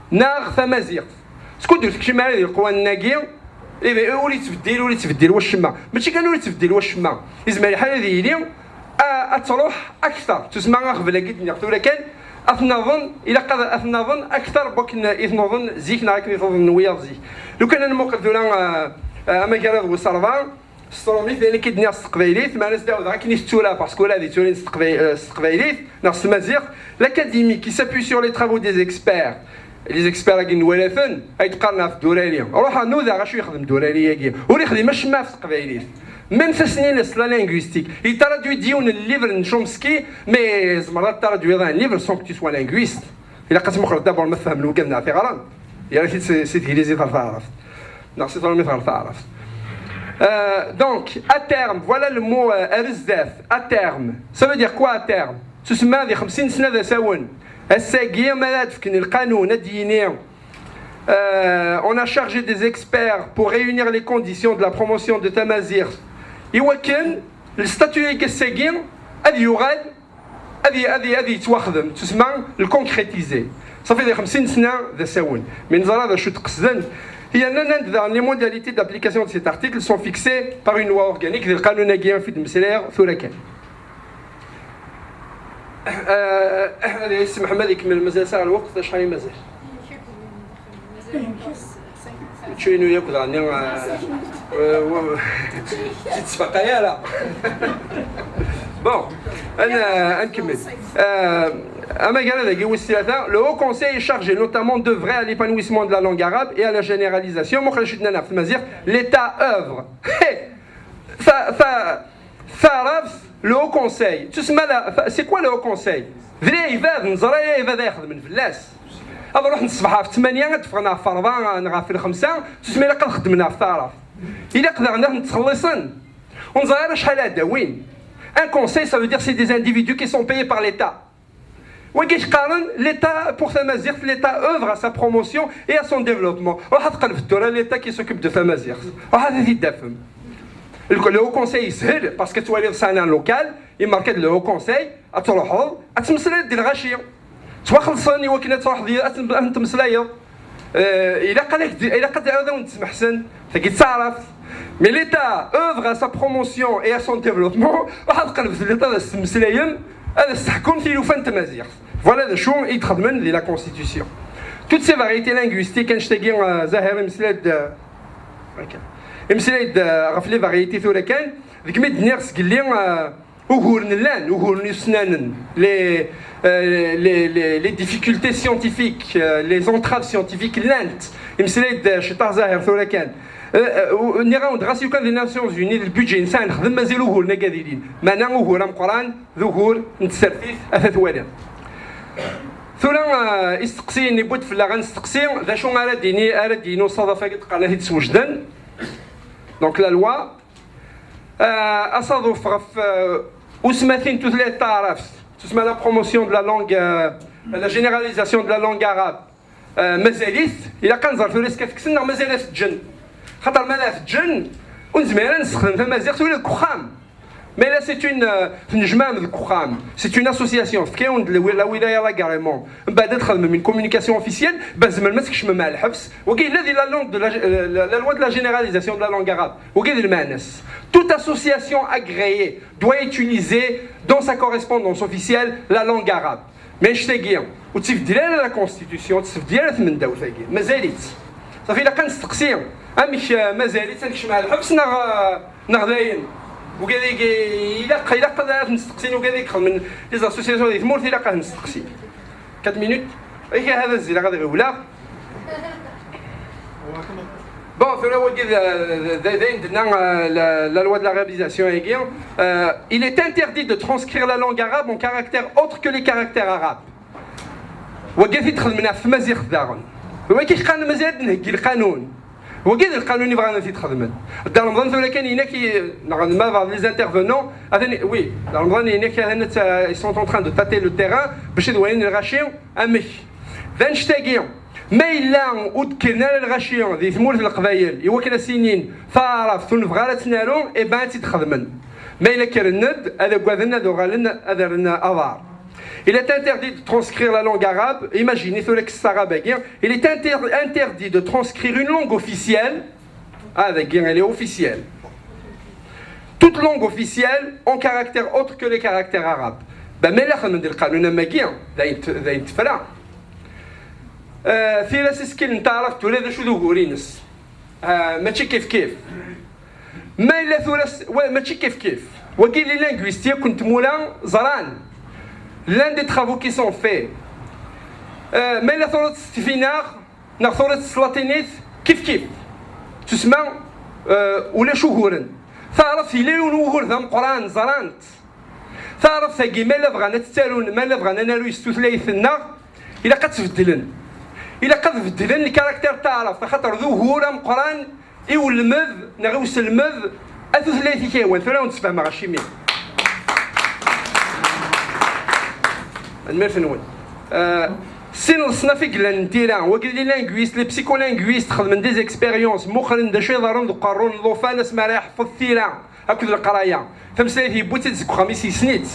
neɣ tamaziɣt. Skud ur tekcim ara di leqwanen-agi, ur yettbeddil, ur yettbeddil wacemma. Mačči kan ur yettbeddil wacemma, izmer lḥal ad yili, a, ad truḥ akter. Tusma aɣbel-agi d-nniɣ tura kan, ad t-naḍen, ilaq ad, ad t-naḍen akter n wakken i t-nuḍen zik neɣ akken i t-uḍnen wiyaḍ zik. Lukan ad nmuqel tura, a, a, amagrad wis ṛebɛa, s trumit, d ayen akka i d-nniɣ s teqbaylit, meɛna s dawed akken i tettura, parce que ula d itturin s teqbay-, euh, s teqbaylit, neɣ s tmaziɣt, l'académie qui s'appuie sur les travaux des experts, les experts-agi nwala-ten, ay d-qqaren ɣef ddurari. Ruḥ nudaɣ acu yexdem ddurari-agi. Ur yexdim acemma ɣef teqbaylit. Même tasnilest, la linguistique. Yettradwi-d yiwen n livre n Chomsky, mais tzemreḍ ad traduiḍ un livre sans que tu sois linguiste. Ilaq ad tmuqleḍ d'abord ma tfehmem lugad neɣ tiɣra. Yerra-t-id si, si teglizit ɣer taɛrabt. Neɣ si trumit ɣer taɛrabt. Euh, donc, à terme, voilà le mot, euh, ar zdat, à terme. Ça veut dire quoi, à terme? Tusemma di xemsin sna d asawen. Ass-agi, ma ad fken lqanun, ad d-yini, euh, on a chargé des experts pour réunir les conditions de la promotion de tamaziɣt. Iwakken, le statut-agi ass-agi, ad yuɣal ad y-, ad y-, ad yettwaxdem, tusemma le concrétiser. Safi di xemsin sna d asawen. Mi neẓra d acu d-qesden, yerna nnan-d daɣen les modalités d'application de cet article sont fixées par une loi organique, di lqanun-agi i d-mmeslayeɣ tura kan. Euh, ad yessemḥem ad ikemmel, mazal sɛa lweqt, acḥal i mazal? Uččinu yakk daɣen, euh, euh, ur ttfaqay ara. Bon, ad n-, ad nkemmel. Euh, amagrad-agi wis tlata, le Haut Conseil est chargé notamment d'œuvrer à l'épanouissement de la langue arabe et à la généralisation. Muqel acu d-nnan ɣef tmaziɣt, l'État œuvre. Hey! Fa, fa, Taɛrabt, le Haut Conseil. Tusemma la, fa, c'est quoi le Haut Conseil? D lɛibad, neẓra lɛibad ay ixedmen fell-as. Ad ruḥen ṣṣbeḥ ɣef ttmanya, ad d-ffɣen ɣef ṛebɛa neɣ ɣef lxemsa, tusemma ilaq ad xeddmen ɣef taɛrabt. Ilaq daɣen ad ten-ttxelliṣen. Ur neẓri ara acḥal ad d-awin. Un conseil, ça veut dire c'est des individus qui sont payés par l'État. Wagi qqaren, l'État pour tamaziɣt, l'État œuvre à sa promotion et à son développement. Ruḥ ad tqelbet tura l'État qui s'occupe de tamaziɣt. Ruḥ ad t-id-tafem. Le, le Haut Conseil yeshel, parce que twaliḍ sɛan un local, imerka-d le Haut Conseil, ad truḥeḍ, ad tmeslayeḍ di lɣaci. Ttwaxelṣen i wakken ad truḥeḍ, ad tem-, ad temmeslayeḍ. Euh, ilaq ad ak-d-, ilaq ad, ad awen-d-smeḥsen, tagi d taɛrabt. Mais l'État œuvre à sa promotion et à son développement, ruḥ ad tqelbet l'État ad as-temmeslayem, ad as-teḥkum tilufa n tmaziɣt. Voilà d acu i d-xedmen di la Constitution. Toutes ces variétés linguistiques, annect-agi, euh, Zahir imeslay-d, euh, ok. Imeslay-d, euh, ɣef les variétés tura kan, deg mi d-nniɣ sgelli, euh, uguren llan, uguren ussnanen, les, euh, les, les, les difficultés scientifiques, euh, les entraves scientifiques llant. Imeslay-d, euh, ciṭaḥ Zahir tura kan. Euh, euh, nniɣ-awen-d ɣas yukan di Nations Unies, le budget-nsen nexdem mazal uguren-agi ad ilin. Meɛna ugur ameqqran d ugur n tsertit, ata twaliḍ. Tura, euh, isteqsiyen yewwi-d fell-aɣ ad nesteqsi, d acu ara d-yini, ara d-yini usaḍaf-agi d-qqaren ad t-id-swejden. Donc la loi, euh, asaḍuf ɣef, euh, usmati n tutlayt taɛrabt, tusemma la promotion de la langue, euh, la généralisation de la langue arabe. Euh, mazal-it, ilaq ad nẓer tura est-ce que ad t-kksen neɣ mazal ad t-ǧǧen. Xaṭer ma ad t-ǧǧen, ur nezmir ara ad nessexdem tamaziɣt ula deg uxxam. Mais là, c'est une, euh, tennejmaɛem deg uxxam. C'est une association. Tefka-yawen-d la wilaya l'agrément. Mbeɛd ad txedmem une communication officielle, ben tzemrem ad tkecmem ar lḥebs. Wagi yella di la langue de la, la, la loi de la généralisation de la langue arabe. Wagi d lmeɛna-s. Toute association agréée doit utiliser dans sa correspondance officielle la langue arabe. Mais annect-agi, ur tt-tbeddel ara la constitution, ur tt-tbeddel ara tmendawt-agi. Mazal-itt. Safi, ilaq ad nesteqsi. Amek, euh, mazal-itt ad nekcem ar lḥebs neɣ, euh, neɣ dayen? Ugad-agi, ilaq, ilaq ad nesteqsi ugad-agi xedmen les associations di tmurt, ilaq ad nesteqsi. Quatre minutes. Ihi hada zzileɣ ad ɣiwleɣ. Bon, tura wagi d, d, d, d ayen d-tenna, euh, la, la loi de l'arabisationagi. Euh, il est interdit de transcrire la langue arabe en caractère autre que les caractères arabes. Wagi ad t-id-xedmen ɣef tmaziɣt daɣen. Wagi qqaren mazal ad d-nheggi lqanun. Wagi d lqanun i bɣan ad t-id-xedmen. Dda Remḍan tura kan yenna-k i, neɣ ma bɛḍ les intervenants, atan, oui, Dda Remḍan yenna-k atan, ils sont en train de tâter le terrain, bac ad walin lɣaci amek. D annect-agi, ma yella ur d-kkren ara lɣaci di tmurt n Leqbayel i wakken ad s-inin taɛrabt ur nebɣi ara ad tt-naru, eh ben ad tt-id-xedmen. Ma yella kkren-d, ad agaden ad uɣalen ad rren aḍar. Il est interdit de transcrire la langue arabe, imaginez tura kkes arabe-agi, il est inter-, interdit de transcrire une langue officielle, ah, dagi, elle est officielle. Toute langue officielle en caractère autre que les caractères arabes. Ben, ma yella xedmen-d lqanun am wagi, d ayen t-, d ayen tefra. Euh, tira s isekkilen n taɛrabt tura d acu d ugur-ines? Euh, mačči kif kif. Ma yella tura s-, wa, mačči kif kif. Wagi les linguistes yakk n tmura ẓran. Llan des travaux qui sont faits. Euh, ma yella tura s tfinaɣ, neɣ tura s tlatinit, kif kif. Tusma, euh, ulac uguren. Taɛrabt yella yiwen wugur d ameqqran, ẓran-t. Taɛrabt-agi, ma yella bɣan ad tt-ttarun, ma yella bɣan ad naru s tutlayt-nneɣ, ilaq ad tt-beddlen. Ilaq ad beddlen lkarakter n taɛrabt, axaṭer d ugur ameqqran i ulmed neɣ i uselmed a tutlayt-ik a yiwen. Tura ur d-sfehmeɣ acimi. Tanemmirt-nwen. Euh, sin leṣnaf i yellan n tira, wagi d les linguistes, les psycholinguistes, xedmen des expériences, muqlen d acu iḍerrun deg uqerru n llufan asmi ara iḥfeḍ tira akked leqraya. Tameslayt yewwi-tt-id seg uxxam-is, yessen-itt.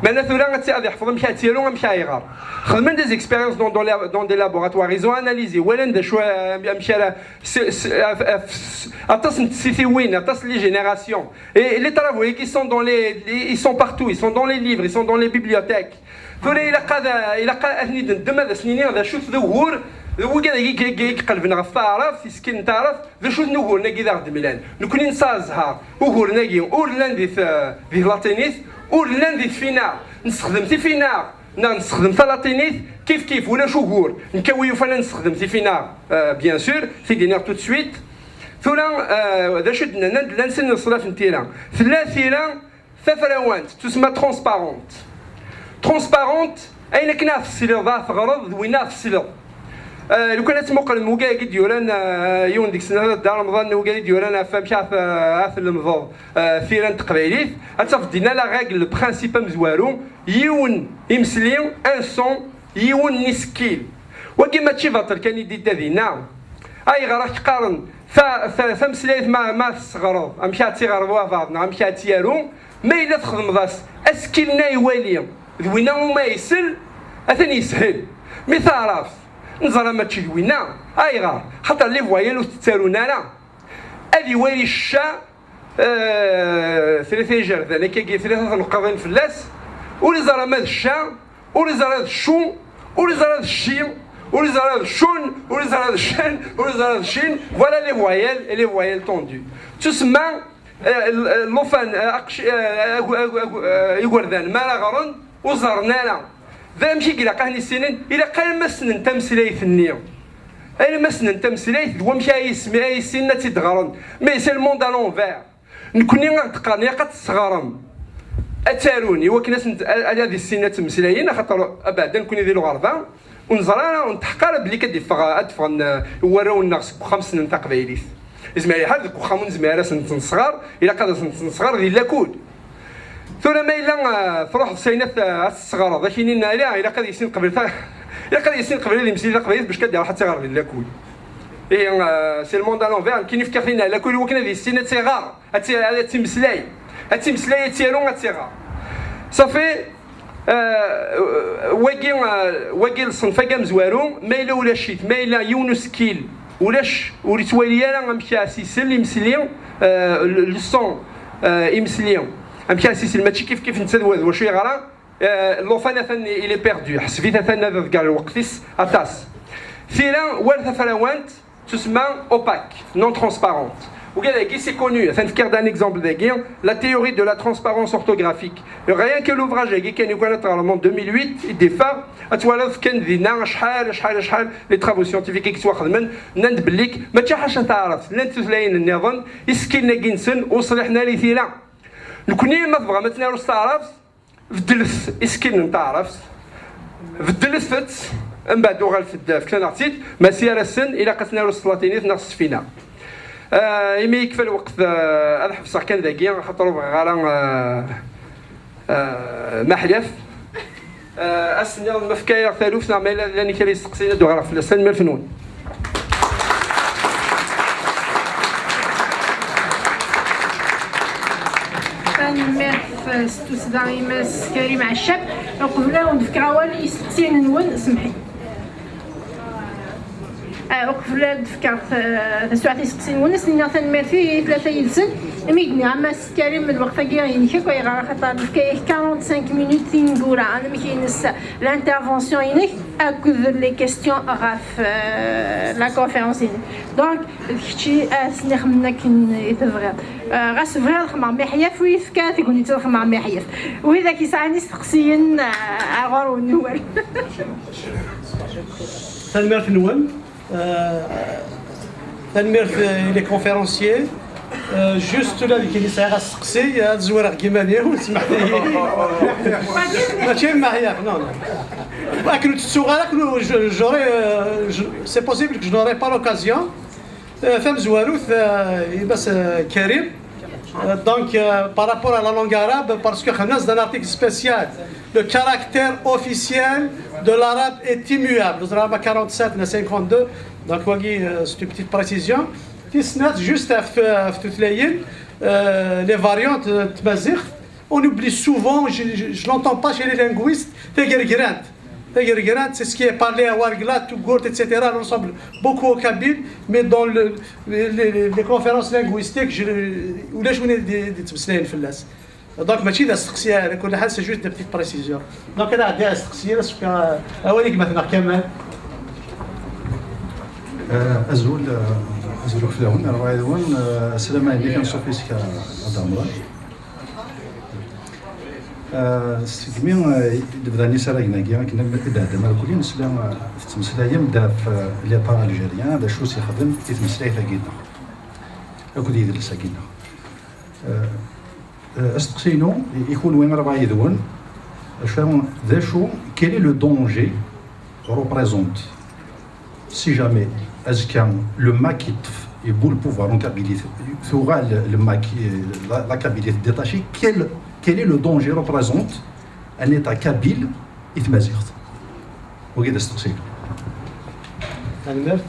Meɛna tura ad tt-, ad iḥfeḍ amek ad tt-yaru, amek ad iɣer. Xedmen des expériences dans, dans les, dans des laboratoires, ils ont analysé, walan d acu, euh, amek ara, s-, s-, af-, af-, s-, aṭas n tsitiwin, aṭas n les générations. Et les travaux qui sont dans les, les, ils sont partout, ils sont dans les livres, ils sont dans les bibliothèques. Tura ilaq ad, ilaq ad ten-id-neddem, ad asen-iniɣ d acu-t d ugur, d wigad-agi i, i, i iqelben ɣef taɛrabt, isekkilen n taɛrabt, d acu-ten uguren-agi d aɣ-d-mlan. Nekkni nesɛa zzher, uguren-agi ur llan di t-, di tlatinit, ur llan di tfinaɣ. Nessexdem tifinaɣ neɣ nessexdem talatinit, kif kif, ulac ugur. Nekk a wi yufan ad nessexdem tifinaɣ, euh, bien sûr, t-id-iniɣ tout de suite. Tura, euh, d acu d-nnan, llan sin leṣnaf n tira. Tella tira tafrawant, tusemma transparente. Transparente, ayen akken ad tesliḍ, ad teɣreḍ, d winna ad tesliḍ. Euh, lukan ad tmuqlem wigad-agi d-yuran, euh, yiwen deg-sen, Dda Remḍan, wigad i d-yuran ɣef amek ad, ad tlemdeḍ, euh, tira n teqbaylit, ad tafeḍ dinna la règle, le principe amezwaru, yiwen imesli, un son, yiwen n isekkil. Wagi mačči baṭel kan i d-idda dinna. Ayɣer ak qqaren ta-, ta-, tameslayt ma, ma tesɣreḍ, amek ad tt-iɣer wabeɛḍ neɣ amek ad tt-yaru, ma yella txedmeḍ-as asekkil-nni iwali d winna umi isell, atan yeshel. Mi taɛrabt, neẓra mačči d winna. Ayɣer? Xaṭer les voyelles ur tettarun ara. Ad iwali cca, euh, tlata ijerdan, akkagi tlata tneqqaḍin fell-as, ur iẓra ma d cca, ur iẓra d ccu, ur iẓra d cci, ur iẓra d ccun, ur iẓra d ccan, ur iẓra d ccin. Voilà les voyelles et les voyelles tendues. Tusemma, euh, l-, l-, llufan, euh, aqci-, euh, agu-, agu-, agu-, euh, igerdan, mi ara ɣren, ur ẓerren ara. D amek i ilaq ad ten-issinen? Ilaq alamma ssnen tameslayt-nni. Alamma ssnen tameslayt, d wamek ay ismi-, ay issinen ad tt-id-ɣren. Mais c'est le monde à l'envers. Nekkni ad ɣ-d-qqaren, ilaq ad tt-tesɣrem, ad tt-arun, i wakken ad sen-, ad, ad issinen ad ttmeslayen, axaṭer abeɛda nekkni di lɣerba, ur neẓra ara, ur netḥeqq ara belli ad d-iffeɣ, ad d-ffɣen, eh, warraw-nneɣ seg uxxam ssnen taqbaylit. Izmer lḥal deg uxxam ur nezmir ara ad sen-tt-nesɣer, ilaq ad sen-tt-nesɣer di lakud. Tura ma yella, eh, truḥeḍ s ayen ad, ad tesɣreḍ, ad k-inin ala, ilaq ad yissin qbel ta-, ilaq ad yissin qbel ad yemmeslay taqbaylit bac ad iruḥ ad tt-iɣer di lakud. Ihi, eh, c'est le monde à l'envers, nekkini fkiɣ tin n lakud i wakken ad yissin ad tt-iɣer, ad tt-, ad tt-imeslay. Ad timeslay, ad tiru, ad tiɣer. Safi. Euh, wagi, euh, wagi lṣenf-agi amezwaru, ma yella ulac-it, ma yella yiwen usekkil, ulac, ur yettwali ara amek ara s-isel imesli, euh, le, le son, euh, imesli, amek ara s-isel, mačči kif kif netta d wa-, d wacu yeɣra, euh, llufan atan il est perdu, ḥseb-it atan ad ḍegger lweqt-is aṭas. Tira war tafrawant, tusemma opaque, non transparente. Ugad-agi, c'est connu, atan fkiɣ-d un exemple dagi, la théorie de la transparence orthographique. Rien que l'ouvrage-agi kan yukan ad t-teɣrem en deux mille huit, i d-iffeɣ, ad twaliḍ fkan dinna acḥal, acḥal, acḥal, les travaux scientifiques i yettwaxedmen, nnan-d belli mačči ḥaca taɛrabt, llant tutlayin nniḍen, isekkilen-agi-nsen ur ṣliḥen ara i tira. Nekni, ma tebɣam ad tt-naru s taɛrabt, beddlet isekkilen n taɛrabt, beddlet-tt, mbeɛd uɣalet-d fket-aneɣ-tt-id, ma s yir ass-n ilaq ad tt-naru s tlatinit neɣ s ssfina. Ah, imi yekfa lweqt, ah, ad ḥebseɣ kan dagi, axaṭer ur bɣiɣ ara, ah, ah, maḥyaf. Ah, ass-nniḍen ma fkayeɣ taluft neɣ ma yella llan kra yesteqsiyen ad d-uɣaleɣ fell-as. Tanemmirt-nwen. Tanemmirt s tussda i Mass Karim Ɛeccab. Uqbel ad wen-d-fkeɣ awal i yisteqsiyen-nwen, semḥi. Ah, uqbel ad d-fkeɣ, ah, tasuɛet i yisteqsiyen-nwen, ad s-iniɣ tanemmirt i tlata yid-sen. Imi i d-nniɣ a Mass Karim, lweqt-agi inek akk, ayɣer? Axaṭer nefka-yak quarante-cinq minutes tineggura, anamek-ines, l'intervention-inek akked les questions ɣef, euh, la conférence-inek. Donc, d kečči ad sen-ixemmen akken i tebɣiḍ. Euh, ɣas bɣiɣ ad xemmeɣ miḥyaf, ur yi-tefka ara tegnit ad xemmeɣ miḥyaf. Widak yesɛan isteqsiyen, euh, ar ɣur-wen awal. Tanemmirt-nwen. Euh, tanemmirt i les conférenciers. Euh, juste ula d kini sɛiɣ asteqsi, ad zwireɣ deg iman-iw, smeḥt-iyi. Mačči maḥyaf, non, non. Akken ur tettuɣ ara, akken ur, je- j'aurais, euh, je- c'est possible que je n'aurai pas l'occasion. Euh, tamezwarut, euh, i Mass, euh, Karim. Euh, donc, euh, par rapport à la langue arabe, parce que xedmen-as-d un article spécial, le caractère officiel de l'arabe est immuable. Neẓra ma quarante-sept neɣ cinquante-deux, donc wagi, euh, c'est une petite précision. Tis snat, juste ɣef tu- ɣef tutlayin, euh, les variantes n tmaziɣt, on oublie souvent, je, je, je l'entends pas chez les linguistes, tagergrant. Tagergrant, c'est ce qui est parlé à Ouargla, Touggourt, et cetera. L'ensemble, beaucoup au kabyle, mais dans le, les, les, les conférences linguistiques, je, ulac win i d-, d-yettmeslayen fell-as. Donc, mačči d asteqsi ara, kul ḥal, c'est juste des petites précisions. Donc, ad ɛeddiɣ asteqsi, ad s-fkeɣ awal i gma-tneɣ Kamal. Euh, azul, euh, azul akk fell-awen, rebɛa yid-wen, euh, assalam ɛlikum, anṣuf yis-k a Dda Remḍan. Euh, segmi, euh, i d-bdan yisaragen-agi, akken i d-tɛeddam irkelli, nesla, euh, tettmeslayem-d ɣef, euh, l'État algérien, d acu s-ixdem i tmeslayt-agi-nneɣ akked yidles-agi-nneɣ. Euh, euh, asteqsi-inu i, i kunwi rebɛa yid-wen, acu, d acu, quel est le danger représente, si jamais azekka le MAK yeṭṭef, yewwi le pouvoir en Kabylie, tuɣal le MAK, la, la Kabylie détachée, quel, quel est le danger représente un État kabyle i tmaziɣt? Wagi d asteqsi. Tanemmirt.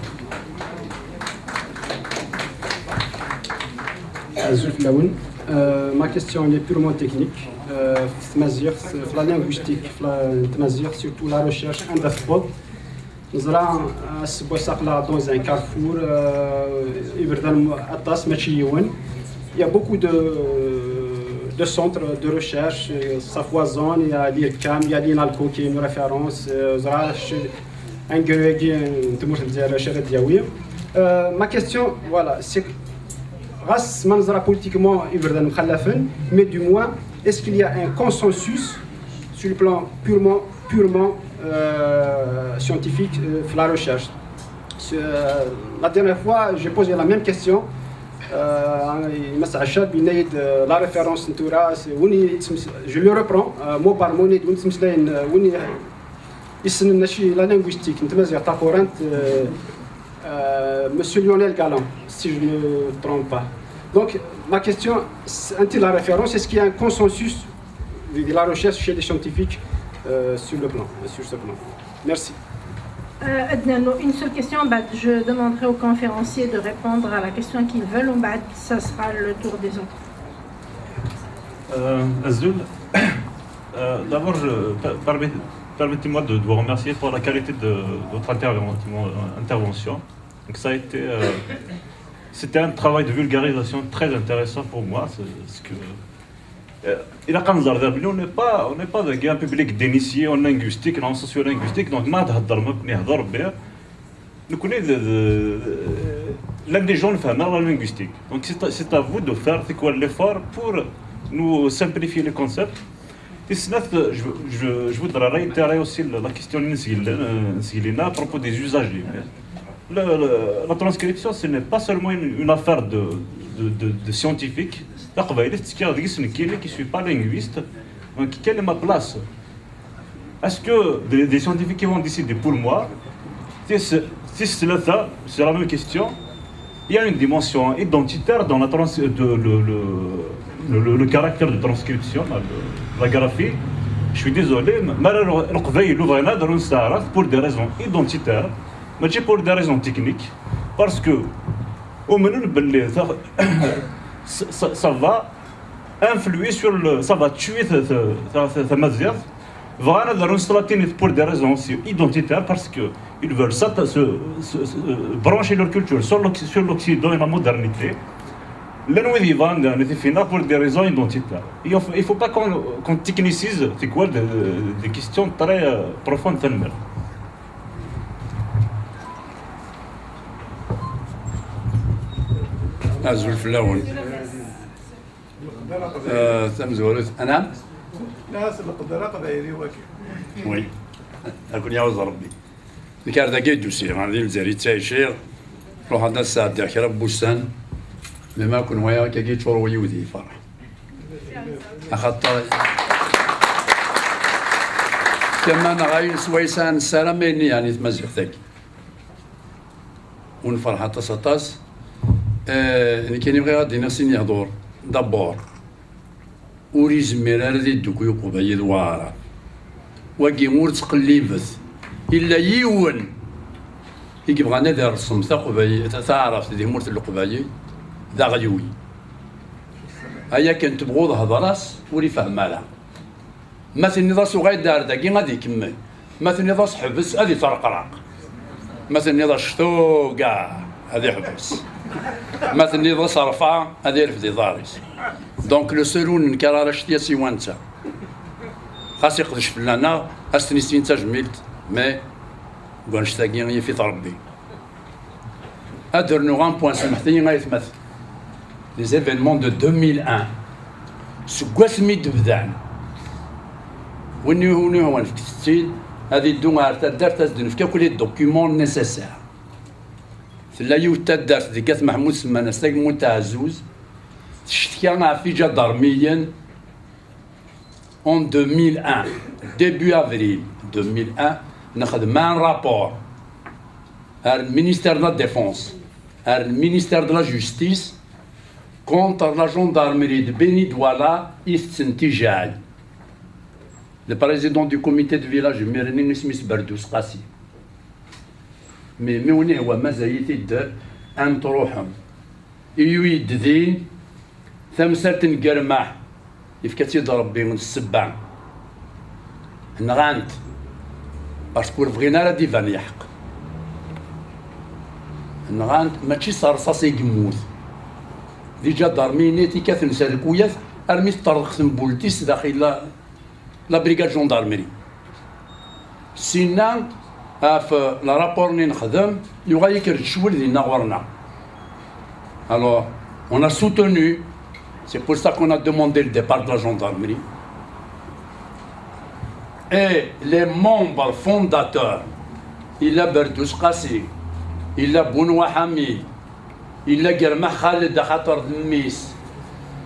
Azul fell-awen. Euh, ma question elle est purement technique. Euh, f tmaziɣt, f la linguistique, f la tmaziɣt, surtout la recherche, anda tewweḍ. Neẓra, euh, aseggas aql-aɣ dans un carrefour, euh, iberdan aṭas, mačči yiwen. Il y a beaucoup de, de centres de recherche, euh, Safwazan, il y a l'IRCAM, il y a l'INALCO qui est une référence, euh, neẓra, un grec, euh, tmurt n Lezzayer, acu ara d-yawi. Euh, ma question, voilà, c'est que, ɣas ma neẓra politiquement iberdan mxallafen, mais du moins, est-ce qu'il y a un consensus sur le plan purement, purement, euh, scientifique, euh, la recherche? C'est, euh, la dernière fois, j'ai posé la même question. Euh, Mass Achab, il y a de la référence, je le reprends, euh, mot par mot, il y a de la linguistique, la tmaziɣt taqurant, euh, euh, Monsieur Lionel Galan, si je ne me trompe pas. Donc, ma question, c'est, anti la référence, est-ce qu'il y a un consensus de la recherche chez les scientifiques, euh, sur le plan, sur ce plan? Merci. Euh, Adnan, une seule question, bah, je demanderai aux conférenciers de répondre à la question qu'ils veulent, bah, ça sera le tour des autres. Euh, Azul, euh, d'abord, je, per- permet- permettez-moi de, de vous remercier pour la qualité de votre interven- intervention. Donc, ça a été, euh, c'était un travail de vulgarisation très intéressant pour moi. C'est ce que, euh, il a quand même, on n'est pas, on n'est pas dans un public d'initiés en linguistique, en sociolinguistique, donc ما تهضر ما كني هضر بيه. Donc, on est de, de, l'un des gens, enfin, la linguistique. Donc, c'est à, c'est à vous de faire, c'est quoi, l'effort pour nous simplifier les concepts. Et sinon, je, je, je voudrais réitérer aussi la, la question de Nsigilina à propos des usagers. Le- le- la transcription, ce n'est pas seulement une, une affaire de, de, de, de scientifique. Taqbaylit, c'est qu'il y a des gens qui ne sont pas linguistes, donc quelle est ma place? Est-ce que des, des scientifiques qui vont décider pour moi? Si c'est si c'est le cas, c'est la même question. Il y a une dimension identitaire dans la trans- de- le, le, le, le- le caractère de transcription, la, la graphie. Je suis désolé, mais ما راه القبايل وبغينا نديرو نستعرف pour des raisons identitaires, mais pour des raisons techniques, parce que au moins, ça, ça, ça va influer sur le, ça va tuer ta, ta, ta, ta, ta matière. Vraiment, dans une stratégie pour des raisons aussi identitaires, parce qu'ils veulent ça, se, se- se- brancher leur culture sur l'Occ- sur l'Occident et la modernité. Là, nous, ils vont dans les finales pour des raisons identitaires. Il ne faut, il faut pas qu'on qu'on technicise, c'est quoi, des, des questions très euh, profondes, tellement. Azul fell-awen. Euh, tamezwarut, anam? Nas leqder aqbayli waki. Oui. Ad ken-yaɛuz Rebbi. Nekk ar dagi i d-usiɣ, ar di Lezzayer i ttɛiciɣ. Ruḥeɣ ad sɛeddiɣ kra n wussan. Mi ma ken-wayeɣ akkagi yeččur wul-iw d lferḥ. Axaṭer kama neɣ ayen swayes ad nessaram ayen yeɛni tmaziɣt-agi. Ur nferḥ aṭas aṭas. Eh, nekkini bɣiɣ ad d-iniɣ sin yehdur. D'abord, ur yezmir ara ad iddukel uqbayli d waɛrab. Wagi ur ttqellibet. Illa yiwen i yebɣan ad ireṣṣem taqbayli, ta- taɛrabt di tmurt n leqbayel, d aɣyul. Ay akken tebɣuḍ hder-as, ur ifehhem ara. Ma tenniḍ-as uɣal-d ar dagi, ad ikemmel. Ma tenniḍ-as ḥbes, ad iṭerqraq. Ma tenniḍ-as ctu, gaɛ, ad iḥbes. Ma tenniḍ-as rfa, ad irfed iḍar-is. Donc, le seul ur nenker ara ccetya siwa netta. Xas iqdec fell-aneɣ, ad s-nissin d tajmilt, mais deg wanect-agi yif-it Rebbi. Ad d-rnuɣ un point, semḥet-iyi ay atmaten. Les événements de deux mille un, seg wasmi d-bdan, win yuhwan, win yuhwan, fket-tt-id, ad iddu ɣer taddart, ad s-d-nefk akk les documents nécessaires. Tella yiwet taddart deg At Meḥmud, semman-as Tagemmunt Ɛezzuz, teccetka ɣef iǧadarmiyen. En deux mille un, début avril deux mille un, nexdem un rapport ar le ministère de la Défense, ar le ministère de la Justice, contre la gendarmerie de Béni Douala, i tetten tijɛal. Le président du comité de village, imir-nni isem-is Berdous Qasi. Mais mi wen-ihwa mazal-it-id ad n-truḥem. Iyu-yi-d din tamsalt n Germaḥ, yefka-tt-id Rebbi d ssebba. Nɣan-t, parce que ur bɣin ara ad iban yeḥq. Nɣan-t, mačči s rṣas i yemmut. D iǧadarmiyen i t-ikkaten s rkuyat armi teṭṭerḍeq tembult-is daxel la, la brigade gendarmerie. Sinna, ɣef le rapport-nni nexdem, yuɣal yekker-d ccwel dinna ɣur-neɣ. Alors, on a soutenu, c'est pour ça qu'on a demandé le départ de la gendarmerie. Et les membres fondateurs, yella Berdous Qasi, yella Bounouah Hamid, yella Germaḥ Xaled axaṭer d mmi-s,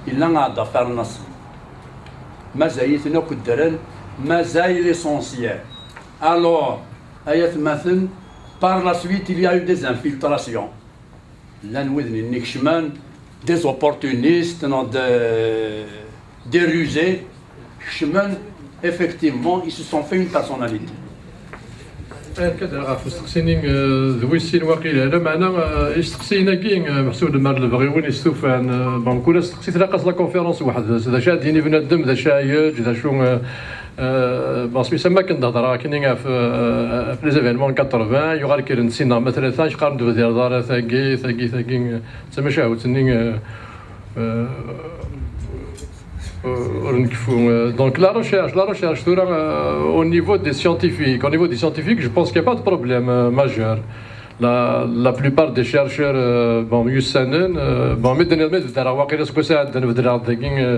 yella Ɛedda Fernas. Mazal-iten akk ddren, mazal l'essentiel. Alors, ay atmaten, par la suite, il y a eu des infiltrations. Llan widen-nni kecmen, des opportunistes, non, de, des rusés, kecmen, effectivement, ils se sont fait une personnalité. Akken ɣef usteqsi-nni, eh, d wis sin waqila, lameɛna, eh, isteqsiyen-agi, eh, meḥsub lemmer lebɣi win istufan, eh, bon, kul asteqsi tlaq-as la conférence weḥd-s, d acu ad d-yini bnadem, d acu ad yeǧǧ, d acu, eh, eh, bon, smis am wakken d-hedreɣ akkenni ɣef, eh, ɣef les événements quatre-vingts, yuɣal kkren-d sin neɣ ma tlata, yeqqaren-d bdiɣ ḍarat tagi, tagi, tagi, eh, d tamacahut-nni, eh, eh, ur nkeffu. Euh, donc la recherche, la recherche tura, euh, au niveau des scientifiques, au niveau des scientifiques, je pense qu'il n'y a pas de problème, euh, majeur. La, la plupart des chercheurs, euh, bon, myussanen, euh, bon, mi d-nniḍ, mi d-ddreɣ waqila seg wass iɛeddan bedleɣ dagi, euh,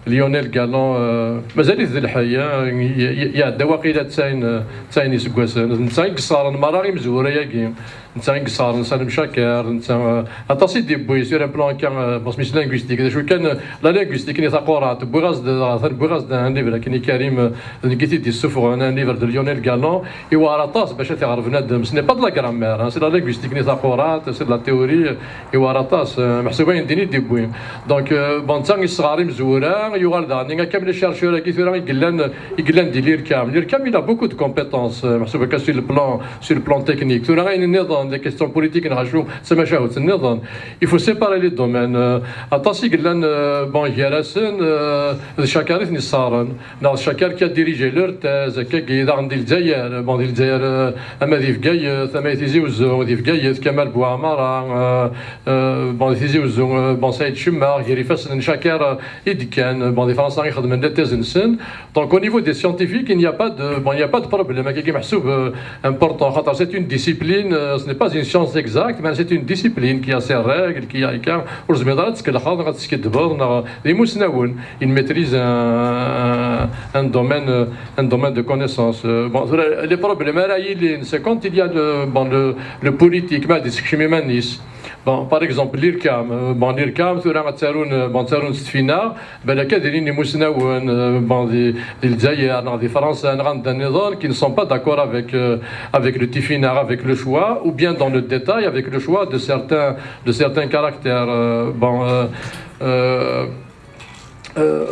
Lionel Galan, euh, mazal-it d lḥey, hein, i- i- iɛedda waqila tesɛin, euh, tesɛin iseggasen. D netta i yessɣaren merra imezwura-agi. Netta i yessɣaren Salim Chaker, netta, euh, aṭas i d-yewwi sur un plan kan, euh, bon, smis linguistique. D acu kan, euh, la linguistique-nni taqurɛant, wwiɣ-as-d, atan wwiɣ-as-d un livre akken i Karim, euh, d nekk i t-id-yessufɣen, un livre de Lionel Galan, iwɛer aṭas bac ad t-iɣer bnadem. Ce n'est pas de la grammaire, hein, c'est la linguistique-nni taqurɛant, c'est de la théorie, euh, iwɛer aṭas, euh, meḥsub ayen din i d-yewwi. Donc, euh, bon, netta yessɣer imezwura, yuɣal daɣen, akka am les chercheurs-agi tura i yellan, i yellan di l'IRCAM. L'IRCAM, il a beaucoup de compétences, euh, meḥsub akka sur le plan, sur le plan technique. Tura ayen nniḍen, des questions politiques, neɣ acu, d tamacahut nniḍen. Il faut séparer les domaines. Euh, aṭas i yellan, euh, bon, gar-asen, euh, d Chaker i ten-yessɣaren. Neɣ d Chaker qui a dirigé leur thèse, akkagi daɣen di Lezzayer, bon, di Lezzayer, euh, ama di Bgayet, ama di Tizi Uzzu, di Bgayet, Kamal Bouamara, euh, euh, bon, di Tizi Uzzu, euh, bon, Saïd Cemmaɣ, gar ifassen n Chaker, euh, i d-kkan, euh, bon, di Fransa i xedmen la thèse-nsen. Donc, au niveau des scientifiques, il n'y a pas de, bon, il n'y a pas de problème. Akkagi meḥsub, euh, important, xaṭer c'est une discipline, euh, ce n'est pas une science exacte, mais c'est une discipline qui a ses règles, qui a, qui a, ur tezmireḍ ara ad tkellxeḍ, neɣ ad teskiddbeḍ, neɣ d imusnawen. Il maîtrise un, un, un domaine, euh, un domaine de connaissance. Euh, bon, tura, les problèmes ara yilin, c'est quand il y a le, bon, le, le politique, ma d-isekcem iman-is. Bon, par exemple, l'IRCAM, euh, bon, l'IRCAM, tura ad tarun, euh, bon, tarun s tfinaɣ, balak ad ilin imusnawen, euh, bon, di, di Lezzayer, neɣ di Fransa, neɣ anda nniḍen, qui ne sont pas d'accord avec, euh, avec le tifinaɣ, avec le choix, ou bien dans le détail, avec le choix de certains, de certains caractères. Euh, bon, euh, euh, euh,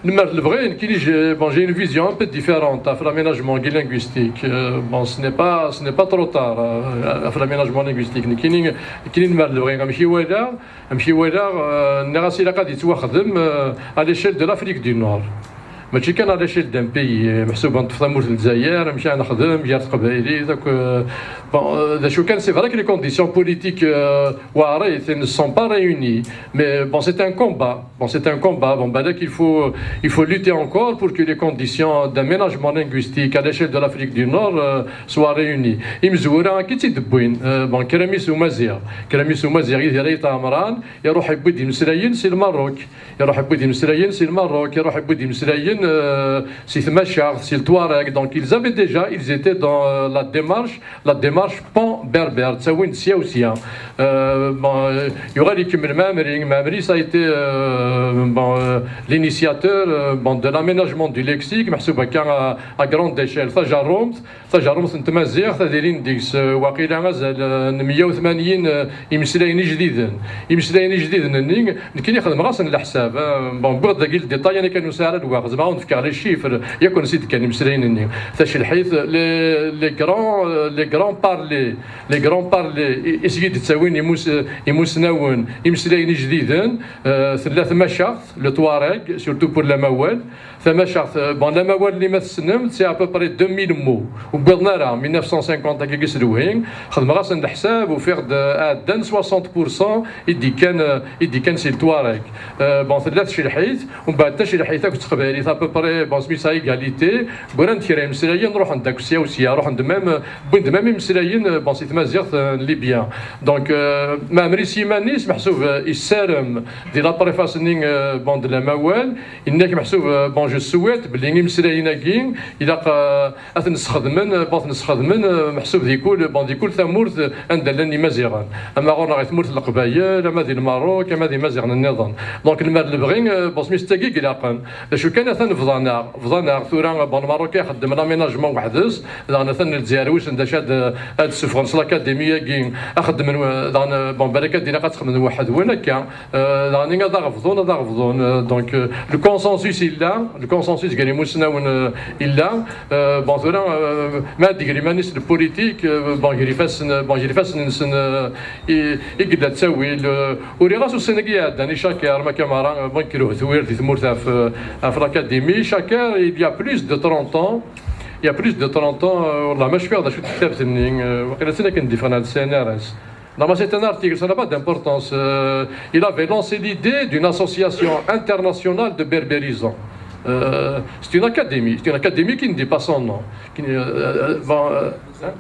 lemmer d lebɣi, nekkini, j'ai, bon, j'ai une vision un peu différente ɣef l'aménagement linguistique. Euh, bon, ce n'est pas, ce n'est pas trop tard, euh, ɣef l'aménagement linguistique. Nekkini, nekkini lemmer d lebɣi, amek i walaɣ, amek i walaɣ, euh, nniɣ-as ilaq ad yettwaxdem, euh, à l'échelle de l'Afrique du Nord. Mačči kan à l'échelle d'un pays, meḥsub ad neṭṭef tamurt n Lezzayer, amek ara nexdem gar teqbaylit, akk, euh, bon, euh, d acu kan, c'est vrai que les conditions politiques, euh, weɛrit, ne sont pas réunies. Mais bon, c'est un combat. Bon, c'est un combat. Bon, balak, il faut, il faut lutter encore pour que les conditions d'aménagement linguistique à l'échelle de l'Afrique du Nord, euh, soient réunies. Imezwura, akka i tt-id-wwin. Euh, bon, Kramis Umaziɣ. Kramis Umaziɣ, Yidir Ayt Ɛemran, iruḥ yewwi-d imeslayen si Lmerruk. Iruḥ yewwi-d imeslayen si Lmerruk, iruḥ yewwi-d imeslayen, euh, si tmacaɣt, si Tuareg. Donc, ils avaient déjà, ils étaient dans, euh, la démarche, la démarche pan-berbère, ttawin-d sya u sya. Euh, bon, euh, yuɣal ikemmel Maɛmri. Maɛmri, ça a été, euh, bon, euh, l'initiateur, euh, bon, de l'aménagement du lexique, meḥsub akka à, à grande échelle. Tajerrumt, tajerrumt n tmaziɣt, ad ilin deg-s, euh, waqila azal, euh, n meyya u tmanyin, euh, imeslayen ijdiden. Imeslayen ijdiden-nni, nekkini xedmeɣ-asen leḥsab, euh, bon, wwiɣ-d dagi le détail, ayen kan ur sɛiɣ ara lweqt, zemreɣ ad wen-fkeɣ les chiffres, yakk ansi d-kkan imeslayen-nni. Tacelḥit, les, les grands, euh, les grands parlers, les grands parlers, i, i s-d-ttawin imus-, imusnawen, imeslayen ijdiden, euh, tella tmacaɣt, le Touareg, surtout pour l'amawal. Tamacaɣt, euh, bon, l'amawal-nni ma tessnem, c'est à peu près deux mille mots. Ur wwiḍen ara, mille neuf cent cinquante akka i s-d-whin. Xedmeɣ-asen leḥsab, ufiɣ-d, euh, ɛeddan soixante pour cent i d-ikkan, euh, i d-ikkan si le Touareg. Euh, bon, tella tcelḥit, umbeɛd tacelḥit akked teqbaylit, à peu près, bon, smis à égalité, wwiɣ-d kra imeslayen, ruḥen-d akk sya u sya, ruḥen-d même, euh, wwin-d même imeslayen, euh, bon, si tmaziɣt, euh, n Libya. Donc, euh, Maɛmri s yiman-is, meḥsub, euh, yessarem di la préface-nni, euh, bon, de l'amawal, Yenna-k meḥsub, euh, bon, je souhaite belli imeslayen-agi ilaq, euh, ad ten-sxedmen, euh, bon, ad ten-sxedmen, euh, meḥsub di kul, bon, di kul tamurt, euh, anda llan Imaziɣen. Ama ɣur-neɣ i tmurt n Leqbayel, ama di Lmerruk, ama d Imaziɣen nniḍen. Donc, lemmer lebɣi, euh, bon, smis d tagi i ilaqen. D acu kan, atan bḍan-aɣ, bḍan-aɣ tura, bon, Lmerruk ixeddem l'aménagement weḥd-s, daɣen atan Lezzayer wissen d acu ad, ad d-ssufɣen s l'Académie-agi, ad xeddmen, euh, daɣen, euh, bon, balak ad ilaq ad t-xedmen weḥd-wen akka. Euh, daɣen ad aɣ-bḍun, ad aɣ-bḍun. Euh, donc, euh, le consensus yella, Le consensus gar imusnawen, euh, illa. Euh, bon, tura, euh, ma d-iger iman-is le politique, euh, bon, gar ifassen, bon, gar ifassen-nsen, euh, i, i yella ttawil, euh, uriɣ-as ussan-agi iɛeddan i Chaker, ma kamara, euh, bon, yekker uhetwir di tmurt ɣef, euh, ɣef l'académie. Chaker, il y a plus de trente ans, il y a plus de trente ans, euh, والله ما cfiɣ d acu d tektabt-nni, euh, waqila d tin akken d-iffɣen ar le C N R S. Non, mais c'est un article, ça n'a pas d'importance. Euh, il avait lancé l'idée d'une association internationale de berbérisants. Euh, c'est une académie, c'est une académie qui ne dit pas son nom. Qui, euh, euh, bon, euh, hein?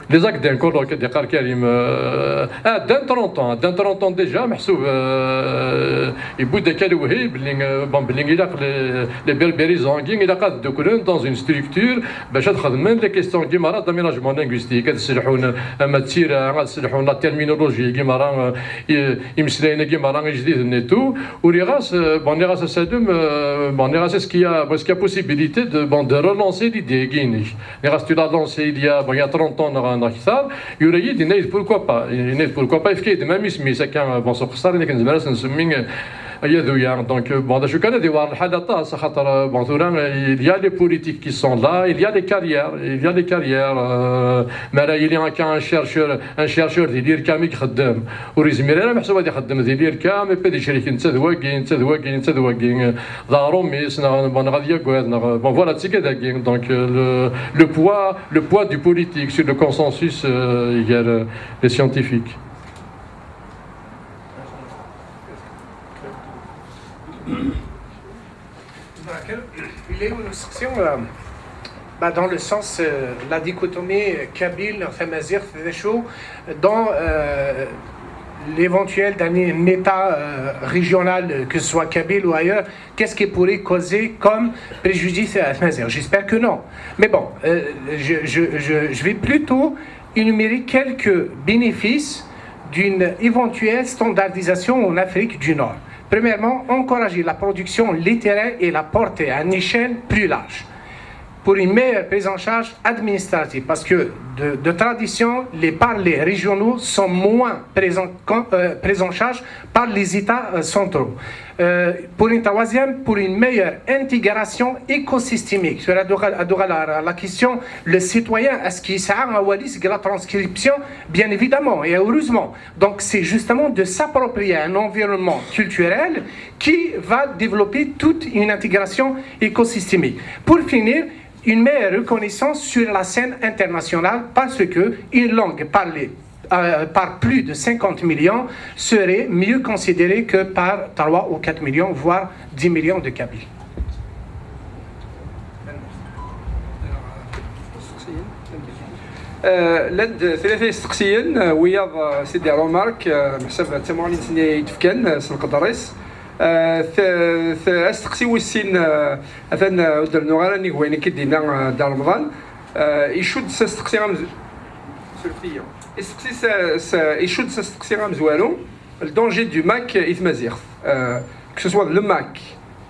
Les actes d'un colloque, d-yeqqar Karim, euh, ah, dans trente ans, dans trente ans déjà, meḥsub, euh, yewwi-d akka lewhi, belli, euh, bon, belli ilaq les, les berbérisants, ilaq ad dduklen dans une structure, باش ad xedmen les questions-agi merra d'aménagement linguistique, ad sselḥun ama d tira, ad sselḥun la terminologie-agi merra, euh, i-, imeslayen-agi merra ijdiden et tout. Uriɣ-as, euh, bon, nniɣ-as a Salem, euh, bon, nniɣ-as, est-ce qu'il y a, bon, est-ce qu'il y a possibilité de, bon, de relancer l'idée-agi-inek? Nniɣ-as, tu l'as lancé il y a, bon, il y a trente ans, neɣ, neɣ akter. Yura-yi-d, yenna-yi-d, pourquoi pas? Yenna-yi-d, pourquoi pas? Yefka-yi-d même isem-is akka, bon, s uqeṣṣer, akken nezmer ad s-nsemmi, euh, Aya d uya. Donc, euh, bon, d acu kan, ad iwɛer lḥal aṭas, axaṭer, euh, bon, tura, euh, il y a les politiques qui sont là, il y a les carrières, il y a les carrières, euh, mi ara yili akka un chercheur, un chercheur di l'IRCAM i ixeddem, ur yezmir ara meḥsub ad ixeddem di l'IRCAM, et puis ad icrek netta d wagi, netta d wagi, netta d wagi, euh, d aɣrum-is, neɣ, bon, neɣ ad yagad, neɣ, bon, voilà, d tigad-agi. Donc, euh, le, le poids, le poids du politique sur le consensus, euh, gar, euh, les scientifiques. Il est où le section, euh, bah, dans le sens, euh, la dichotomie kabyle, tamazirt, des choses, dans euh, l'éventuel d'un État euh, régional, que ce soit kabyle ou ailleurs, qu'est-ce qui pourrait causer comme préjudice à la tamazirt? J'espère que non. Mais bon, euh, je, je, je, je vais plutôt énumérer quelques bénéfices d'une éventuelle standardisation en Afrique du Nord. Premièrement, encourager la production littéraire et la porter à une échelle plus large pour une meilleure prise en charge administrative, parce que de, de tradition, les parlers régionaux sont moins présents, euh, pris en charge par les États euh, centraux. Euh, pour une troisième, pour une meilleure intégration écosystémique. Cela doit, doit la, la question, le citoyen, est-ce qu'il sera en Wallis la transcription? Bien évidemment et heureusement. Donc c'est justement de s'approprier un environnement culturel qui va développer toute une intégration écosystémique. Pour finir, une meilleure reconnaissance sur la scène internationale parce que une langue parlée euh, par plus de cinquante millions serait mieux considérée que par trois ou quatre millions, voire dix millions de Kabyles. Llan-d tlata isteqsiyen, wiyaḍ c'est des remarques, meḥsab d tamuɣli-nsen i d-fkan s lqedr-is. Asteqsi wis sin, atan ur d-rennuɣ ara nnig wayen akka i d-yenna Dda Remḍan. Icudd s asteqsi amezwaru. Surfet-iyi. Isteqsi s, s, icudd s asteqsi amezwaru, le danger du MAK i tmaziɣt, que ce soit le MAK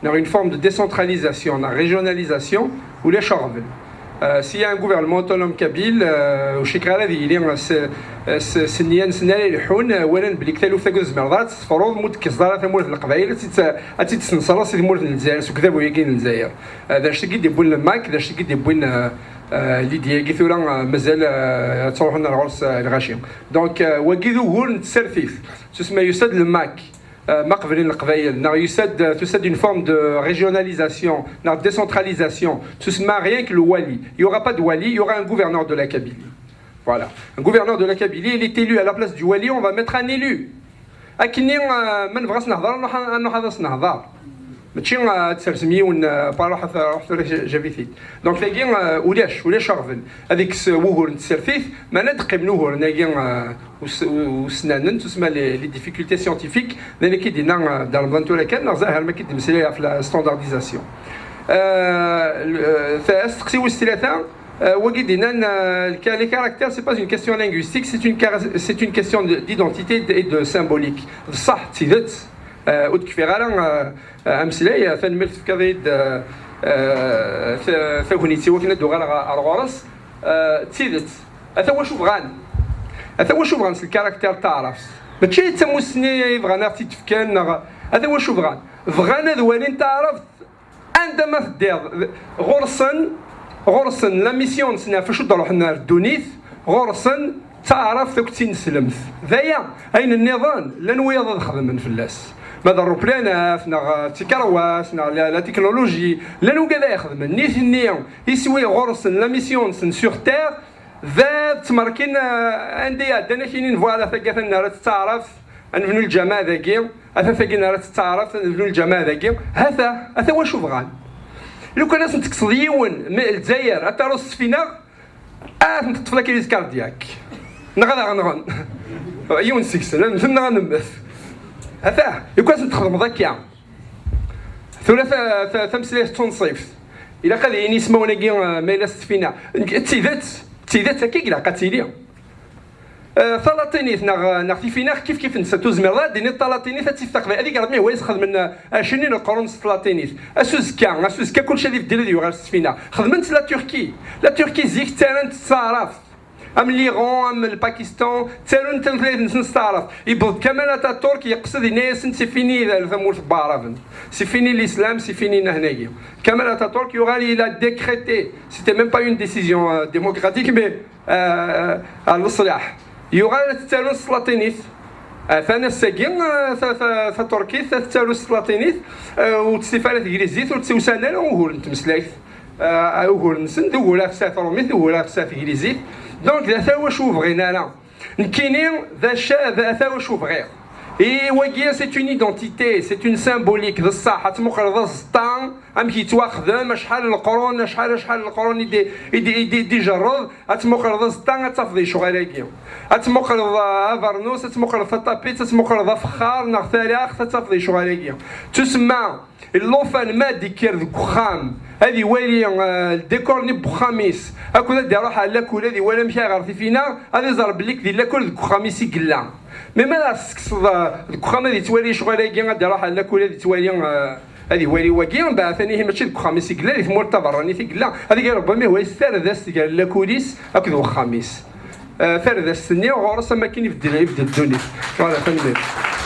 neɣ une forme de décentralisation neɣ régionalisation, ulac aɣbel. S'il y a un gouvernement autonome kabyle, ur cikkeɣ ara ad yili s nniya-nsen ara ileḥḥun, walan belli deg taluft-agi ur tzemreḍ ara ad tt-tefruḍ ma ur d-tekkseḍ ara tamurt n Leqbayel, ad tt-id-tesnesreḍ si tmurt n Lezzayer, s udabu-agi n Lezzayer. D acu i d-yewwin le MAK, d acu i d-yewwin l'idée-agi tura, mazal ad ttruḥun ar ɣur-s lɣaci. Donc, wagi d ugur n tsertit. Tusma yusa-d le MAK, ma qeblen Leqbayel, neɣ yusa-d, tusa-d une forme de régionalisation, neɣ de décentralisation, tusma rien que le wali. Il y aura pas de wali, il y aura un gouverneur de la Kabylie. Voilà. Un gouverneur de la Kabylie, il est élu à la place du wali, on va mettre un élu. Akken-nni, ma nebɣa ad s-nehḍer, ad nruḥ ad s-nehḍer. Mačči ad tsersem yiwen, ruḥ tura jabit-id. Donc tagi, ulac, ulac aɣbel. Ad ikkes wugur n tsertit, meɛna ad qqimen uguren-agi usnanen, tusma les difficultés scientifiques, d ayen akka i d-yenna Dda Remḍan tura kan, neɣ zahar ma k-id-mmeslay ɣef la standardisation. Asteqsi wis tlata, wagi d-yennan, les caractères, c'est pas une question linguistique, c'est une, c'est une question d'identité et de symbolique. D ṣṣeḥ, d tidet, ur d-kfiɣ ara ameslay, tanemmirt tefkiḍ-iyi-d tagnit i wakken ad d-uɣaleɣ ar ɣur-s. D tidet, ata wacu bɣan. Ata wacu bɣan s le caractère n taɛrabt. Mačči d tamussni i bɣan ad ɣ-tt-id-fken, neɣ ata wacu bɣan. Bɣan ad walin taɛrabt Anda ma teddiḍ, ɣur-sen, ɣur-sen la mission-nsen ɣef acu d-ruḥen ar ddunit, ɣur-sen d taɛrabt akked tineslemt. D aya, ayen nniḍen, llan wiyaḍ ad xedmen fell-as. Ma d rruplanat, neɣ d tikerwas, neɣ la, la technologie, llan wigad ay ixedmen. Nitni, iswi ɣur-sen, la mission-nsen sur terre, d ad ttmerkin, eh, anda iɛeddan akinin, voilà, tagi atan nerra-tt d taɛrabt, ad nebnu lǧameɛ dagi, ata tagi nerra-tt d taɛrabt, ad nebnu lǧameɛ dagi. Hata, ata wacu bɣan. Lukan ad sen-tekkseḍ yiwen, m-, Lezzayer, ad taruḍ s ssfina, ad ten-teṭṭef la crise cardiaque. Neɣ ad aɣ-nɣen. Yiwen seg-sen, ad nemmten neɣ ad nemmet. Ata, lukan ad sen-txedmeḍ akka. Tura ta-, ta-, tameslayt d tunṣibt. Ilaq ad yini ismawen-agi, eh, ma yella s ssfina. D tidet, d tidet akka i ilaq ad tili. Eh, talatinit neɣ, neɣ tifinax kif kif nsent, ur zmireḍ ad d-tiniḍ talatinit ad tif taqbaylit. Ad igerrez mi hwa yesxedmen, eh, ɛecrin n leqrun s tlatinit. Asuzekka, asuzekka kulci ad ibeddel ad yuɣal s ssfina. Xedmen-tt la Turquie. La Turquie zik ttarran-tt s taɛrabt. Am l'Iran, am le Pakistan, ttarun tameslayt-nsen s taɛrabt. Yewweḍ Kamal Ataturk yeqsed yenna-yasen c'est fini tamurt n waɛraben. C'est fini l'islam, c'est fini nahnagi. Kamal Ataturk yuɣal il a décrété, c'était même pas une décision, euh, démocratique, mais, euh, à l'islah. Yuɣal ad ttarun s tlatinit. Atan ass-agi, eh, ta-, ta-, taturkit ad tettaru s tlatinit, eh, ur testif ara teglizit, ur tt-, ur sɛan ara ugur n tmeslayt. Eh, ugur-nsen d ugur ɣef tesɛa trumit, d ugur ɣef tesɛa teglizit. Donc, d ata wacu ur bɣin ara. Nekkini, d aca, d ata wacu bɣiɣ. I wagi, c'est une identité, c'est une symbolique, d ṣṣeḥ, ad tmuqleḍ aẓeṭṭa, amek yettwaxdem, acḥal n leqrun, acḥal, acḥal n leqrun i d-, i d-, i d-, i d-ijerred, ad tmuqleḍ aẓeṭṭa, ad tafeḍ lecɣal-agi. Ad tmuqleḍ, ah, abernus, ad tmuqleḍ taṭapit, ad tmuqleḍ afexxar neɣ taraxt, ad tafeḍ lecɣal-agi. Tusemma, llufan ma d-ikker deg uxxam, ad iwali, ah, ldikor-nni n uxxam-is, akked ad d-iruḥ ar lakul, ad iwali amek ara iɣer tifinaɣ, ad iẓer belli di lakul deg uxxam-is i yella. Mi ma ara tekkseḍ, ah, deg uxxam ad ittwali lecɣal-agi, ad d-iruḥ ar lakul, ad ittwali, ah, ad iwali wagi, mbeɛd atan ihi mačči deg uxxam-is i yella, di tmurt taberranit i yella. Ad iger Rebbi mi hwa yestardas gar lakul-is akked uxxam-is. Eh, tardast-nni ɣur-s am akken ibeddel, ibeddel ddunit. Voilà, tanemmirt.